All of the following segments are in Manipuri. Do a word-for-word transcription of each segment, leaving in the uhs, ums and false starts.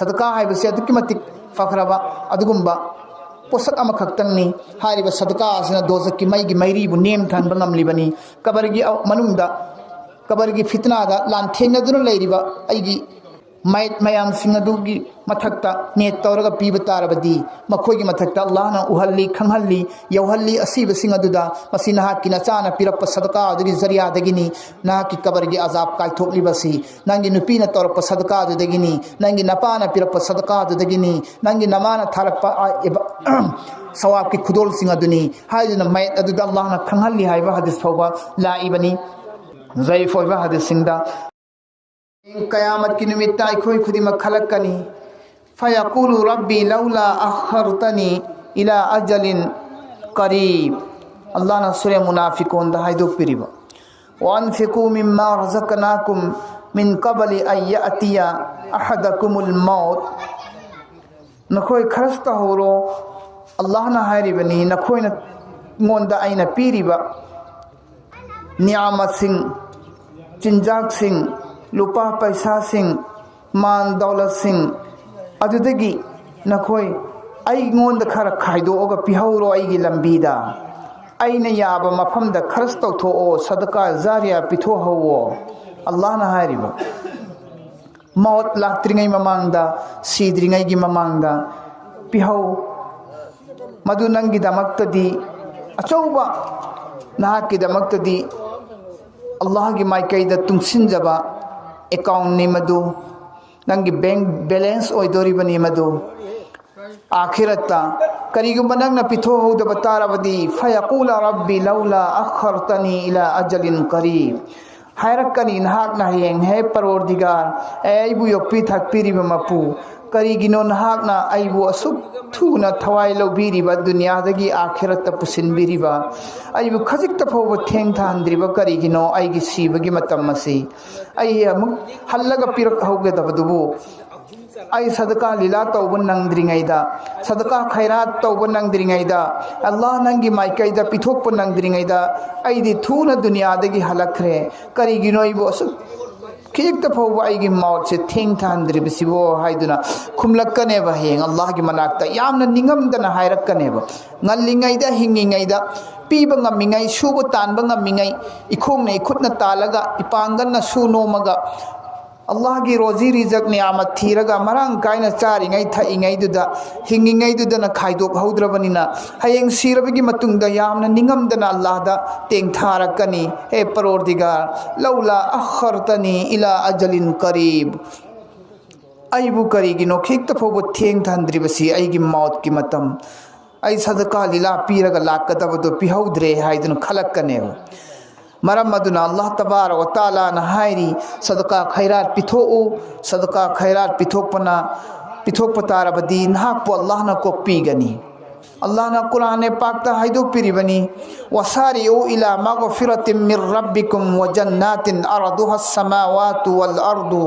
ꯁꯗꯀꯥ ꯍꯥꯏꯕꯁꯤ ꯑꯗꯨꯛꯀꯤ ꯃꯇꯤꯛ ꯐꯈ꯭ꯔꯕ ꯑꯗꯨꯒꯨꯝꯕ ꯄꯣꯠꯁꯛ ꯑꯃꯈꯛꯇꯪꯅꯤ꯫ ꯍꯥꯏꯔꯤꯕ ꯁꯗꯀꯥ ꯑꯁꯤꯅ ꯗꯣꯖꯛꯀꯤ ꯃꯩꯒꯤ ꯃꯩꯔꯤꯕꯨ ꯅꯦꯝꯊꯍꯟꯕ ꯉꯝꯂꯤꯕꯅꯤ꯫ ꯀꯕꯔꯒꯤ ꯑ-, ꯃꯅꯨꯡꯗ, ꯀꯕꯔꯒꯤ ꯐꯤꯇꯅꯥꯗ ꯂꯥꯟꯊꯦꯡꯅꯗꯨꯅ ꯂꯩꯔꯤꯕ ꯑꯩꯒꯤ ꯃꯌꯦꯛ ꯃꯌꯥꯝꯁꯤꯡ ꯑꯗꯨꯒꯤ ꯃꯊꯛꯇ ꯅꯦꯠ ꯇꯧꯔꯒ ꯄꯤꯕ ꯇꯥꯔꯕꯗꯤ, ꯃꯈꯣꯏꯒꯤ ꯃꯊꯛꯇ ꯑꯜꯂꯥꯍꯅ ꯎꯍꯜꯂꯤ, ꯈꯪꯍꯜꯂꯤ, ꯌꯧꯍꯜꯂꯤ꯫ ꯑꯁꯤꯕꯁꯤꯡ ꯑꯗꯨꯗ, "ꯃꯁꯤ ꯅꯍꯥꯛꯀꯤ ꯅꯆꯥꯅ ꯄꯤꯔꯛꯄ ꯁꯗꯀꯥ ꯑꯗꯨꯒꯤ ꯖꯔꯤꯌꯥꯗꯒꯤꯅꯤ, ꯅꯍꯥꯛꯀꯤ ꯀꯕꯔꯒꯤ ꯑꯖꯥꯕ ꯀꯥꯏꯊꯣꯛꯂꯤꯕꯁꯤ꯫ ꯅꯪꯒꯤ ꯅꯨꯄꯤꯅ ꯇꯧꯔꯛꯄ ꯁꯗꯀꯥ ꯑꯗꯨꯗꯒꯤꯅꯤ, ꯅꯪꯒꯤ ꯅꯄꯥꯅ ꯄꯤꯔꯛꯄ ꯁꯗꯀꯥ ꯑꯗꯨꯗꯒꯤꯅꯤ, ꯅꯪꯒꯤ ꯅꯃꯥꯅ ꯊꯥꯔꯛꯄ, ꯑ, ꯏꯕ-, ꯁꯋꯥꯕꯀꯤ ꯈꯨꯗꯣꯜꯁꯤꯡ ꯑꯗꯨꯅꯤ" ꯍꯥꯏꯗꯨꯅ ꯃꯌꯦꯛ ꯑꯗꯨꯗ ꯑꯜꯂꯥꯍꯅ ꯈꯪꯍꯜꯂꯤ ꯍꯥꯏꯕ ꯍꯗꯤꯁ ꯐꯥꯎꯕ ꯂꯥꯛꯏꯕꯅꯤ꯫ ꯖꯌꯤꯐ ꯑꯣꯏꯕ ꯍꯗꯤꯁꯁꯤꯡꯗ꯫ ꯀꯌꯥꯃꯠꯀꯤ ꯅꯨꯃꯤꯠꯇ ꯑꯩꯈꯣꯏ ꯈꯨꯗꯤꯡꯃꯛ ꯈꯜꯂꯛꯀꯅꯤ꯫ "ꯐꯌꯥꯀꯨꯂꯨ ꯔꯕꯤ ꯂꯧꯂꯥ ꯑꯈꯔꯇꯅꯤ ꯏꯂꯥ ꯑꯖꯂꯤꯟ ꯀꯔꯤꯕ"꯫ ꯑꯜꯂꯥꯍꯅ ꯁꯨꯔꯦ ꯃꯨꯅꯥꯐꯤꯀꯣꯟꯗ ꯍꯥꯏꯗꯣꯛꯄꯤꯔꯤꯕ, "ꯋꯥꯟꯐꯤꯀꯨ ꯃꯤꯝꯃꯥ ꯔꯖꯀꯅꯥꯀꯨꯝ ꯃꯤꯟ ꯀꯕꯂꯤ ꯑꯟ ꯌꯥꯇꯤꯌꯥ ꯑꯍꯗꯀꯨꯃꯨꯜ ꯃꯧꯠ"꯫ ꯅꯈꯣꯏ ꯈꯔꯁ ꯇꯧꯍꯧꯔꯣ꯫ ꯑꯜꯂꯥꯍꯅ ꯍꯥꯏꯔꯤꯕꯅꯤ, ꯅꯈꯣꯏꯅ, ꯑꯩꯉꯣꯟꯗ ꯑꯩꯅ ꯄꯤꯔꯤꯕ ꯅꯤꯌꯥꯃꯠꯁꯤꯡ, ꯆꯤꯟꯖꯥꯛꯁꯤꯡ, ꯂꯨꯄꯥ ꯄꯩꯁꯥꯁꯤꯡ, ꯃꯥꯟ ꯗꯧꯂꯠꯁꯤꯡ, ꯑꯗꯨꯗꯒꯤ ꯅꯈꯣꯏ ꯑꯩꯉꯣꯟꯗ ꯈꯔ ꯈꯥꯏꯗꯣꯛꯑꯒ ꯄꯤꯍꯧꯔꯣ ꯑꯩꯒꯤ ꯂꯝꯕꯤꯗ꯫ ꯑꯩꯅ ꯌꯥꯕ ꯃꯐꯝꯗ ꯈꯔꯁ ꯇꯧꯊꯣꯛꯑꯣ, ꯁꯗꯀꯥ ꯖꯥꯔꯤꯌꯥ ꯄꯤꯊꯣꯛꯍꯧꯋꯣ꯫ ꯑꯜꯂꯥꯍꯅ ꯍꯥꯏꯔꯤꯕ, ꯃꯧꯠ ꯂꯥꯛꯇ꯭ꯔꯤꯉꯩ ꯃꯃꯥꯡꯗ, ꯁꯤꯗ꯭ꯔꯤꯉꯩꯒꯤ ꯃꯃꯥꯡꯗ ꯄꯤꯍꯧ꯫ ꯃꯗꯨ ꯅꯪꯒꯤꯗꯃꯛꯇꯗꯤ ꯑꯆꯧꯕ, ꯅꯍꯥꯛꯀꯤꯗꯃꯛꯇꯗꯤ ꯑꯜꯂꯥꯍꯒꯤ ꯃꯥꯏꯀꯩꯗ ꯇꯨꯡꯁꯤꯟꯖꯕ ꯑꯦꯀꯥꯎꯟꯅꯤ ꯃꯗꯨ, ꯅꯪꯒꯤ ꯕꯦꯡ ꯕꯦꯂꯦꯟꯁ ꯑꯣꯏꯗꯣꯔꯤꯕꯅꯤ ꯃꯗꯨ꯫ ꯑꯥꯈꯤꯔꯠꯇ ꯀꯔꯤꯒꯨꯝꯕ ꯅꯪꯅ ꯄꯤꯊꯣꯛꯍꯧꯗꯕ ꯇꯥꯔꯕꯗꯤ, "ꯐꯌꯥꯀꯨꯂꯥ ꯔꯕꯤ ꯂꯧꯂꯥ ꯑꯈꯔꯇꯅꯤ ꯏꯂꯥ ꯑꯖꯂꯤꯟ ꯀꯔꯤꯕ"꯫ ꯍꯥꯏꯔꯛꯀꯅꯤ ꯅꯍꯥꯛꯅ ꯍꯌꯦꯡ, "ꯍꯦ ꯄꯔꯣꯔꯗꯤꯒꯥꯔ, ꯑꯦ ꯑꯩꯕꯨ ꯌꯣꯛꯄꯤ ꯊꯥꯛꯄꯤꯔꯤꯕ ꯃꯄꯨ, ꯀꯔꯤꯒꯤꯅꯣ ꯅꯍꯥꯛꯅ ꯑꯩꯕꯨ ꯑꯁꯨꯛ ꯊꯨꯅ ꯊꯋꯥꯏ ꯂꯧꯕꯤꯔꯤꯕ, ꯗꯨꯅꯤꯌꯥꯗꯒꯤ ꯑꯥꯈꯤꯔꯠꯇ ꯄꯨꯁꯤꯟꯕꯤꯔꯤꯕ? ꯑꯩꯕꯨ ꯈꯖꯤꯛꯇ ꯐꯥꯎꯕ ꯊꯦꯡꯊꯍꯟꯗ꯭ꯔꯤꯕ ꯀꯔꯤꯒꯤꯅꯣ ꯑꯩꯒꯤ ꯁꯤꯕꯒꯤ ꯃꯇꯝ ꯑꯁꯤ? ꯑꯩ ꯑꯃꯨꯛ ꯍꯜꯂꯒ ꯄꯤꯔꯛꯍꯧꯒꯗꯕꯗꯨꯕꯨ ꯑꯩ ꯁꯗꯀꯥ ꯂꯤꯂꯥ ꯇꯧꯕ ꯅꯪꯗ꯭ꯔꯤꯉꯩꯗ, ꯁꯗꯀꯥ ꯈꯩꯔꯥꯠ ꯇꯧꯕ ꯅꯪꯗ꯭ꯔꯤꯉꯩꯗ, ꯑꯜꯂꯥꯍ ꯅꯪꯒꯤ ꯃꯥꯏꯀꯩꯗ ꯄꯤꯊꯣꯛꯄ ꯅꯪꯗ꯭ꯔꯤꯉꯩꯗ ꯑꯩꯗꯤ ꯊꯨꯅ ꯗꯨꯅꯤꯌꯥꯗꯒꯤ ꯍꯜꯂꯛꯈ꯭ꯔꯦ꯫ ꯀꯔꯤꯒꯤꯅꯣ ꯑꯩꯕꯨ ꯑꯁꯨꯛ ꯈꯤꯖꯤꯛꯇ ꯐꯥꯎꯕ ꯑꯩꯒꯤ ꯃꯥꯎꯠꯁꯦ ꯊꯦꯡꯊꯍꯟꯗ꯭ꯔꯤꯕꯁꯤꯕꯣ ꯍꯥꯏꯗꯨꯅ ꯈꯨꯝꯂꯛꯀꯅꯦꯕ꯫ ꯍꯌꯦꯡ ꯑꯜꯂꯥꯍꯒꯤ ꯃꯅꯥꯛꯇ ꯌꯥꯝꯅ ꯅꯤꯡꯉꯝꯗꯅ ꯍꯥꯏꯔꯛꯀꯅꯦꯕ꯫ ꯉꯜꯂꯤꯉꯩꯗ, ꯍꯤꯡꯉꯤꯉꯩꯗ ꯄꯤꯕ ꯉꯝꯃꯤꯉꯩ, ꯁꯨꯕ ꯇꯥꯟꯕ ꯉꯝꯃꯤꯉꯩ, ꯏꯈꯣꯡꯅ ꯏꯈꯨꯠꯅ ꯇꯥꯜꯂꯒ, ꯏꯄꯥꯡꯒꯜꯅ ꯁꯨ ꯅꯣꯝꯃꯒ, ꯑꯜꯂꯥꯍꯒꯤ ꯔꯣꯖꯤ ꯔꯤꯖꯛ ꯅꯤꯌꯥꯃꯠ ꯊꯤꯔꯒ, ꯃꯔꯥꯡ ꯀꯥꯏꯅ ꯆꯥꯔꯤꯉꯩ ꯊꯛꯏꯉꯩꯗꯨꯗ, ꯍꯤꯡꯉꯤꯉꯩꯗꯨꯗꯅ ꯈꯥꯏꯗꯣꯛꯍꯧꯗ꯭ꯔꯕꯅꯤꯅ, ꯍꯌꯦꯡ ꯁꯤꯔꯕꯒꯤ ꯃꯇꯨꯡꯗ ꯌꯥꯝꯅ ꯅꯤꯡꯉꯝꯗꯅ ꯑꯜꯂꯥꯍꯗ ꯇꯦꯡꯊꯥꯔꯛꯀꯅꯤ꯫ "ꯍꯦ ꯄꯔꯣꯔꯗꯤꯒꯥꯔ, ꯂꯧꯂꯥ ꯑꯈꯔꯇꯅꯤ ꯏꯂꯥ ꯑꯖꯂꯤꯟ ꯀꯔꯤꯕ, ꯑꯩꯕꯨ ꯀꯔꯤꯒꯤꯅꯣ ꯈꯤꯛꯇ ꯐꯥꯎꯕ ꯊꯦꯡꯊꯍꯟꯗ꯭ꯔꯤꯕꯁꯤ? ꯑꯩꯒꯤ ꯃꯥꯎꯠꯀꯤ ꯃꯇꯝ, ꯑꯩ ꯁꯗꯀꯥ ꯂꯤꯂꯥ ꯄꯤꯔꯒ ꯂꯥꯛꯀꯗꯕꯗꯣ ꯄꯤꯍꯧꯗ꯭ꯔꯦ" ꯍꯥꯏꯗꯨꯅ ꯈꯜꯂꯛꯀꯅꯦꯕ꯫ ꯃꯔꯝ ꯑꯗꯨꯅ ꯑꯜꯂꯥꯍ ꯇꯕꯥꯔꯛ ꯋ ꯇꯥꯂꯥꯅ ꯍꯥꯏꯔꯤ, "ꯁꯗꯀꯥ ꯈꯩꯔꯥꯠ ꯄꯤꯊꯣꯛꯎ, ꯁꯗꯀꯥ ꯈꯩꯔꯥꯠ ꯄꯤꯊꯣꯛꯄꯅ, ꯄꯤꯊꯣꯛꯄ ꯇꯥꯔꯕꯗꯤ ꯅꯍꯥꯛꯄꯨ ꯑꯜꯂꯥꯍꯅ ꯀꯣꯛꯄꯤꯒꯅꯤ"꯫ ꯑꯜꯂꯥꯍꯅ ꯀꯨꯔꯥꯟ ꯄꯥꯛꯇ ꯍꯥꯏꯗꯣꯛꯄꯤꯔꯤꯕꯅꯤ, "ꯋꯁꯥꯔꯤꯎ ꯏꯂꯥ ꯃꯒꯐꯤꯔꯥꯇꯤꯝ ꯃꯤꯔ ꯔꯕꯤꯀꯨꯝ ꯋ ꯖꯟꯅꯥꯇꯤꯟ ꯑꯔꯗꯨꯍ ꯁꯃꯥꯋꯥꯇꯨ ꯋꯜ ꯑꯔꯗꯨ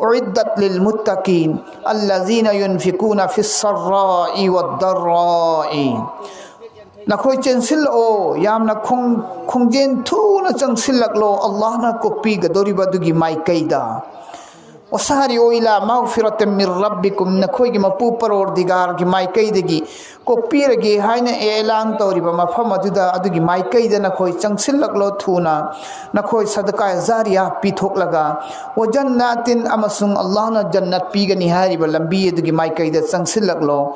ꯎꯏꯗꯠ ꯂꯤꯜ ꯃꯨꯠꯇꯀꯤꯟ ꯑꯜꯂꯖꯤꯅ ꯌꯨꯟꯐꯤꯀꯨꯅ ꯐꯤꯁ ꯁꯔ꯭ꯔꯥꯏ ꯋꯗ ꯗꯔ꯭ꯔꯥꯏ"꯫ ꯅꯈꯣꯏ ꯆꯦꯟꯁꯤꯜꯂꯛꯑꯣ, ꯌꯥꯝꯅ ꯈꯣꯡ-, ꯈꯣꯡꯖꯦꯜ ꯊꯨꯅ ꯆꯪꯁꯤꯜꯂꯛꯂꯣ, ꯑꯜꯂꯥꯍꯅ ꯀꯣꯛꯄꯤꯒꯗꯧꯔꯤꯕ ꯑꯗꯨꯒꯤ ꯃꯥꯏꯀꯩꯗ꯫ "ꯋꯁꯥꯔꯤꯎ ꯏꯂꯥ ꯃꯒꯐꯤꯔꯥꯇꯤꯝ ꯃꯤꯔ ꯔꯕꯤꯀꯨꯝ", ꯅꯈꯣꯏꯒꯤ ꯃꯄꯨ ꯄꯔꯣꯔꯗꯤꯒꯥꯔꯒꯤ ꯃꯥꯏꯀꯩꯗꯒꯤ ꯀꯣꯛꯄꯤꯔꯒꯦ ꯍꯥꯏꯅ ꯑꯦꯂꯥꯟ ꯇꯧꯔꯤꯕ ꯃꯐꯝ ꯑꯗꯨꯗ, ꯑꯗꯨꯒꯤ ꯃꯥꯏꯀꯩꯗ ꯅꯈꯣꯏ ꯆꯪꯁꯤꯜꯂꯛꯂꯣ ꯊꯨꯅ꯫ ꯅꯈꯣꯏ ꯁꯗꯀꯥ ꯖꯥꯔꯤꯌꯥ ꯄꯤꯊꯣꯛꯂꯒ, "ꯋ ꯖꯟꯅꯥꯇꯤꯟ", ꯑꯃꯁꯨꯡ ꯑꯜꯂꯥꯍꯅ ꯖꯟꯅꯠ ꯄꯤꯒꯅꯤ ꯍꯥꯏꯔꯤꯕ ꯂꯝꯕꯤ ꯑꯗꯨꯒꯤ ꯃꯥꯏꯀꯩꯗ ꯆꯪꯁꯤꯜꯂꯛꯂꯣ꯫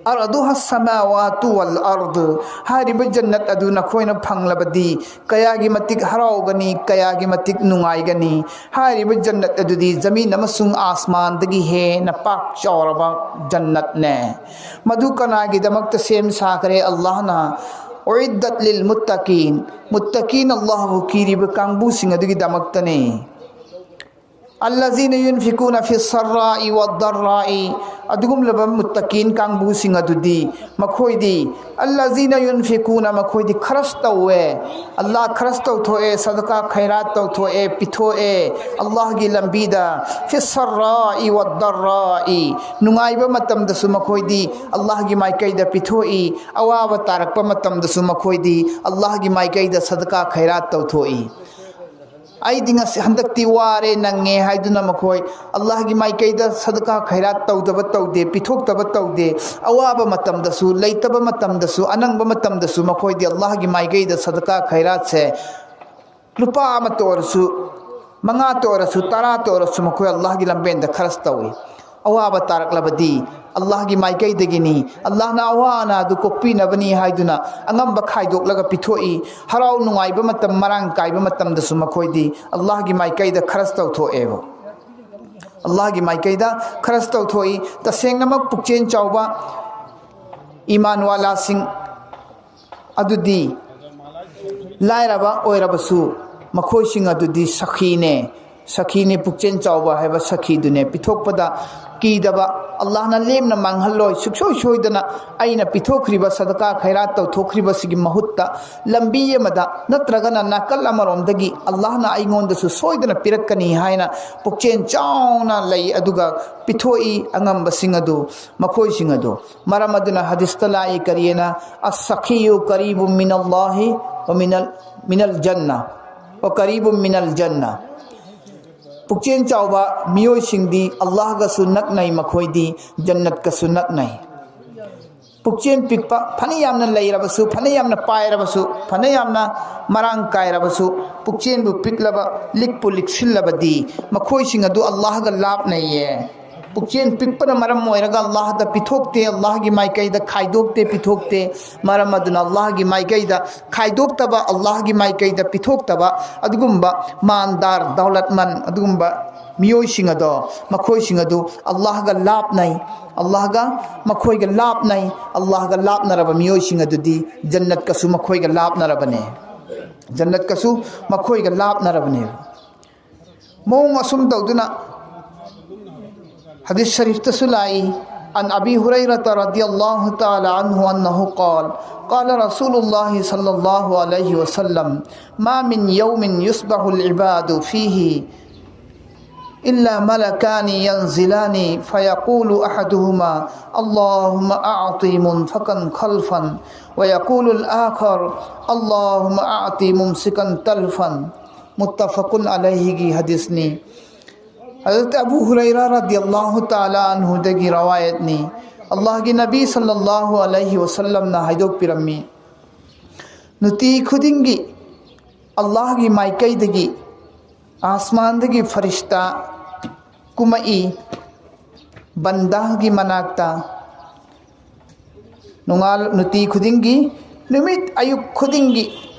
"ꯑꯔꯗꯨꯍ ꯁꯃꯥꯋꯥꯇꯨ ꯋꯜ ꯑꯔꯗ", ꯍꯥꯏꯔꯤꯕ ꯖꯟꯅꯠ ꯑꯗꯨ ꯅꯈꯣꯏꯅ ꯐꯪꯂꯕꯗꯤ ꯀꯌꯥꯒꯤ ꯃꯇꯤꯛ ꯍꯔꯥꯎꯒꯅꯤ, ꯀꯌꯥꯒꯤ ꯃꯇꯤꯛ ꯅꯨꯡꯉꯥꯏꯒꯅꯤ꯫ ꯍꯥꯏꯔꯤꯕ ꯖꯟꯅꯠ ꯑꯗꯨꯗꯤ ꯖꯃꯤꯟ ꯑꯃꯁꯨꯡ ꯑꯥꯁꯃꯥꯟꯗꯒꯤ ꯍꯦꯟꯅ ꯄꯥꯛ ꯆꯥꯎꯔꯕ ꯖꯟꯅꯠꯅꯦ꯫ ꯃꯗꯨ ꯀꯅꯥꯒꯤꯗꯃꯛꯇ ꯁꯦꯝ ꯁꯥꯈ꯭ꯔꯦ? ꯑꯜꯂꯥꯍꯅ "ꯎꯏꯗꯠ ꯂꯤꯜ ꯃꯨꯠꯇꯀꯤꯟ", ꯃꯨꯠꯇꯀꯤꯟ, ꯑꯜꯂꯥꯍꯕꯨ ꯀꯤꯔꯤꯕ ꯀꯥꯡꯕꯨꯁꯤꯡ ꯑꯗꯨꯒꯤꯗꯃꯛꯇꯅꯤ꯫ "ꯑꯜꯂꯖꯤꯅ ꯌꯨꯟꯐꯤꯀꯨꯅ ꯐꯤꯁ ꯁꯔ꯭ꯔꯥꯏ ꯋꯗ ꯗꯔ꯭ꯔꯥꯏ", ꯑꯗꯨꯒꯨꯝꯂꯕ ꯃꯨꯠꯇꯀꯤꯟ ꯀꯥꯡꯕꯨꯁꯤꯡ ꯑꯗꯨꯗꯤ, ꯃꯈꯣꯏꯗꯤ, "ꯑꯜꯂꯖꯤꯅ ꯌꯨꯟꯐꯤꯀꯨꯅ", ꯃꯈꯣꯏꯗꯤ ꯈꯔꯁ ꯇꯧꯋꯦ, ꯑꯜꯂꯥꯍ ꯈꯔꯁ ꯇꯧꯊꯣꯛꯑꯦ, ꯁꯗꯀꯥ ꯈꯩꯔꯥꯠ ꯇꯧꯊꯣꯛꯑꯦ, ꯄꯤꯊꯣꯛꯑꯦ ꯑꯜꯂꯥꯍꯒꯤ ꯂꯝꯕꯤꯗ꯫ "ꯐꯤꯁ ꯁꯔ꯭ꯔꯥꯏ ꯋꯗ ꯗꯔ꯭ꯔꯥꯏ", ꯅꯨꯡꯉꯥꯏꯕ ꯃꯇꯝꯗꯁꯨ ꯃꯈꯣꯏꯗꯤ ꯑꯜꯂꯥꯍꯒꯤ ꯃꯥꯏꯀꯩꯗ ꯄꯤꯊꯣꯛꯏ, ꯑꯋꯥꯕ ꯇꯥꯔꯛꯄ ꯃꯇꯝꯗꯁꯨ ꯃꯈꯣꯏꯗꯤ ꯑꯜꯂꯥꯍꯒꯤ ꯃꯥꯏꯀꯩꯗ ꯁꯗꯀꯥ ꯈꯩꯔꯥꯠ ꯇꯧꯊꯣꯛꯏ꯫ ꯑꯩꯗꯤ ꯉꯁꯤ, ꯍꯟꯗꯛꯇꯤ ꯋꯥꯔꯦ, ꯅꯪꯉꯦ ꯍꯥꯏꯗꯨꯅ ꯃꯈꯣꯏ ꯑꯜꯂꯥꯍꯒꯤ ꯃꯥꯏꯀꯩꯗ ꯁꯗꯀꯥ ꯈꯩꯔꯥꯠ ꯇꯧꯗꯕ ꯇꯧꯗꯦ, ꯄꯤꯊꯣꯛꯇꯕ ꯇꯧꯗꯦ꯫ ꯑꯋꯥꯕ ꯃꯇꯝꯗꯁꯨ, ꯂꯩꯇꯕ ꯃꯇꯝꯗꯁꯨ, ꯑꯅꯪꯕ ꯃꯇꯝꯗꯁꯨ ꯃꯈꯣꯏꯗꯤ ꯑꯜꯂꯥꯍꯒꯤ ꯃꯥꯏꯀꯩꯗ ꯁꯗꯀꯥ ꯈꯩꯔꯥꯠꯁꯦ ꯂꯨꯄꯥ ꯑꯃꯇ ꯑꯣꯏꯔꯁꯨ, ꯃꯉꯥꯇ ꯑꯣꯏꯔꯁꯨ, ꯇꯔꯥꯇ ꯑꯣꯏꯔꯁꯨ ꯃꯈꯣꯏ ꯑꯜꯂꯥꯍꯒꯤ ꯂꯝꯕꯦꯟꯗ ꯈꯔꯁ ꯇꯧꯏ꯫ ꯑꯋꯥꯕ ꯇꯥꯔꯛꯂꯕꯗꯤ ꯑꯜꯂꯥꯍꯒꯤ ꯃꯥꯏꯀꯩꯗꯒꯤꯅꯤ, ꯑꯜꯂꯥꯍꯅ ꯑꯋꯥ ꯑꯅꯥ ꯑꯗꯨ ꯀꯣꯛꯄꯤꯅꯕꯅꯤ ꯍꯥꯏꯗꯨꯅ ꯑꯉꯝꯕ ꯈꯥꯏꯗꯣꯛꯂꯒ ꯄꯤꯊꯣꯛꯏ꯫ ꯍꯔꯥꯎ ꯅꯨꯡꯉꯥꯏꯕ ꯃꯇꯝ ꯃꯔꯥꯡ ꯀꯥꯏꯕ ꯃꯇꯝꯗꯁꯨ ꯃꯈꯣꯏꯗꯤ ꯑꯜꯂꯥꯍꯒꯤ ꯃꯥꯏꯀꯩꯗ ꯈꯔꯁ ꯇꯧꯊꯣꯛꯑꯦꯕ꯫ ꯑꯜꯂꯥꯍꯒꯤ ꯃꯥꯏꯀꯩꯗ ꯈꯔꯁ ꯇꯧꯊꯣꯛꯏ꯫ ꯇꯁꯦꯡꯅꯃꯛ ꯄꯨꯛꯆꯦꯜ ꯆꯥꯎꯕ ꯏꯃꯥꯟꯋꯥꯂꯥꯁꯤꯡ ꯑꯗꯨꯗꯤ ꯂꯥꯏꯔꯕ ꯑꯣꯏꯔꯕꯁꯨ ꯃꯈꯣꯏꯁꯤꯡ ꯑꯗꯨꯗꯤ ꯁꯈꯤꯅꯦ꯫ ꯁꯈꯤꯅꯦ, ꯄꯨꯛꯆꯦꯜ ꯆꯥꯎꯕ ꯍꯥꯏꯕ ꯁꯈꯤꯗꯨꯅꯦ꯫ ꯄꯤꯊꯣꯛꯄꯗ ꯀꯤꯗꯕ, ꯑꯜꯂꯥꯍꯅ ꯂꯦꯝꯅ ꯃꯥꯡꯍꯜꯂꯣꯏ꯫ ꯁꯨꯡꯁꯣꯏ ꯁꯣꯏꯗꯅ ꯑꯩꯅ ꯄꯤꯊꯣꯛꯈ꯭ꯔꯤꯕ ꯁꯗꯀꯥ ꯈꯩꯔꯥꯠ ꯇꯧꯊꯣꯛꯈ꯭ꯔꯤꯕꯁꯤꯒꯤ ꯃꯍꯨꯠꯇ ꯂꯝꯕꯤ ꯑꯃꯗ ꯅꯠꯇ꯭ꯔꯒꯅ ꯅꯥꯀꯜ ꯑꯃꯔꯣꯝꯗꯒꯤ ꯑꯜꯂꯥꯍꯅ ꯑꯩꯉꯣꯟꯗꯁꯨ ꯁꯣꯏꯗꯅ ꯄꯤꯔꯛꯀꯅꯤ ꯍꯥꯏꯅ ꯄꯨꯛꯆꯦꯜ ꯆꯥꯎꯅ ꯂꯩ꯫ ꯑꯗꯨꯒ ꯄꯤꯊꯣꯛꯏ ꯑꯉꯝꯕꯁꯤꯡ ꯑꯗꯨ, ꯃꯈꯣꯏꯁꯤꯡ ꯑꯗꯨ꯫ ꯃꯔꯝ ꯑꯗꯨꯅ ꯍꯗꯤꯁꯇ ꯂꯥꯛꯏ, ꯀꯔꯤꯅ? "ꯑꯁꯈꯤꯌꯨ ꯀꯔꯤꯕꯨ ꯃꯤꯅꯜꯂꯥꯍꯤ ꯋ ꯃꯤꯅꯜ, ꯃꯤꯅꯜ ꯖꯟꯅ, ꯋ ꯀꯔꯤꯕꯨ ꯃꯤꯅꯜ ꯖꯟꯅ"꯫ ꯄꯨꯛꯆꯦꯜ ꯆꯥꯎꯕ ꯃꯤꯑꯣꯏꯁꯤꯡꯗꯤ ꯑꯜꯂꯥꯍꯒꯁꯨ ꯅꯛꯅꯩ, ꯃꯈꯣꯏꯗꯤ ꯖꯟꯅꯠꯀꯁꯨ ꯅꯛꯅꯩ꯫ ꯄꯨꯛꯆꯦꯜ ꯄꯤꯛꯄ, ꯐꯅ ꯌꯥꯝꯅ ꯂꯩꯔꯕꯁꯨ, ꯐꯅ ꯌꯥꯝꯅ ꯄꯥꯏꯔꯕꯁꯨ, ꯐꯅ ꯌꯥꯝꯅ ꯃꯔꯥꯡ ꯀꯥꯏꯔꯕꯁꯨ, ꯄꯨꯛꯆꯦꯜꯕꯨ ꯄꯤꯛꯂꯕ, ꯂꯤꯛꯄꯨ ꯂꯤꯛꯁꯤꯜꯂꯕꯗꯤ ꯃꯈꯣꯏꯁꯤꯡ ꯑꯗꯨ ꯑꯜꯂꯥꯍꯒ ꯂꯥꯞꯅꯩꯌꯦ꯫ ꯄꯨꯛꯆꯦꯜ ꯄꯤꯛꯄꯅ ꯃꯔꯝ ꯑꯣꯏꯔꯒ ꯑꯜꯂꯥꯍꯗ ꯄꯤꯊꯣꯛꯇꯦ, ꯑꯜꯂꯥꯍꯒꯤ ꯃꯥꯏꯀꯩꯗ ꯈꯥꯏꯗꯣꯛꯇꯦ, ꯄꯤꯊꯣꯛꯇꯦ꯫ ꯃꯔꯝ ꯑꯗꯨꯅ ꯑꯜꯂꯥꯍꯒꯤ ꯃꯥꯏꯀꯩꯗ ꯈꯥꯏꯗꯣꯛꯇꯕ, ꯑꯜꯂꯥꯍꯒꯤ ꯃꯥꯏꯀꯩꯗ ꯄꯤꯊꯣꯛꯇꯕ ꯑꯗꯨꯒꯨꯝꯕ ꯃꯥꯟꯗꯥꯔ, ꯗꯧꯂꯠꯃꯟ ꯑꯗꯨꯒꯨꯝꯕ ꯃꯤꯑꯣꯏꯁꯤꯡ ꯑꯗꯣ, ꯃꯈꯣꯏꯁꯤꯡ ꯑꯗꯨ ꯑꯜꯂꯥꯍꯒ ꯂꯥꯞꯅꯩ꯫ ꯑꯜꯂꯥꯍꯒ ꯃꯈꯣꯏꯒ ꯂꯥꯞꯅꯩ꯫ ꯑꯜꯂꯥꯍꯒ ꯂꯥꯞꯅꯔꯕ ꯃꯤꯑꯣꯏꯁꯤꯡ ꯑꯗꯨꯗꯤ ꯖꯟꯅꯠꯀꯁꯨ ꯃꯈꯣꯏꯒ ꯂꯥꯞꯅꯔꯕꯅꯦ꯫ ꯖꯟꯅꯠꯀꯁꯨ ꯃꯈꯣꯏꯒ ꯂꯥꯞꯅꯔꯕꯅꯦꯕ꯫ ꯃꯑꯣꯡ ꯑꯁꯨꯝ ꯇꯧꯗꯨꯅ ꯍꯗꯤꯁ ꯁꯔꯤꯐꯇꯁꯨ ꯂꯥꯛꯏ, عن أبي هريرة رضي الله تعالى عنه أنه قال، قال رسول الله صلى الله عليه وسلم: ما من يوم يصبح العباد فيه إلا ملكان ينزلان فيقول أحدهما: اللهم أعط منفقا خلفا، ويقول الآخر: اللهم أعط ممسكا تلفا. ꯃꯨꯠꯇꯐꯀꯨꯟ ꯑꯂꯩꯍꯤꯒꯤ ꯍꯗꯤꯁꯅꯤ꯫ ꯍꯖꯔꯠ ꯑꯕꯨ ꯍꯨꯔꯩꯔꯥ ꯔꯗꯤꯌꯜꯂꯥꯍꯨ ꯇꯥꯂꯥ ꯑꯟꯍꯨꯗꯒꯤ ꯔꯋꯥꯌꯠꯅꯤ꯫ ꯑꯜꯂꯥꯍꯒꯤ ꯅꯕꯤ ꯁꯜꯂꯜꯂꯥꯍꯨ ꯑꯂꯩꯍꯤ ꯋꯁꯜꯂꯝꯅ ꯍꯥꯏꯗꯣꯛꯄꯤꯔꯝꯃꯤ, ꯅꯨꯡꯇꯤ ꯈꯨꯗꯤꯡꯒꯤ ꯑꯜꯂꯥꯍꯒꯤ ꯃꯥꯏꯀꯩꯗꯒꯤ ꯑꯥꯁꯃꯥꯟꯗꯒꯤ ꯐꯔꯤꯁꯇꯥ ꯀꯨꯝꯃꯛꯏ ꯕꯟꯗꯥꯒꯤ ꯃꯅꯥꯛꯇ꯫ ꯅꯣꯡꯉꯥꯜ ꯅꯨꯡꯇꯤ ꯈꯨꯗꯤꯡꯒꯤ, ꯅꯨꯃꯤꯠ ꯑꯌꯨꯛ ꯈꯨꯗꯤꯡꯒꯤ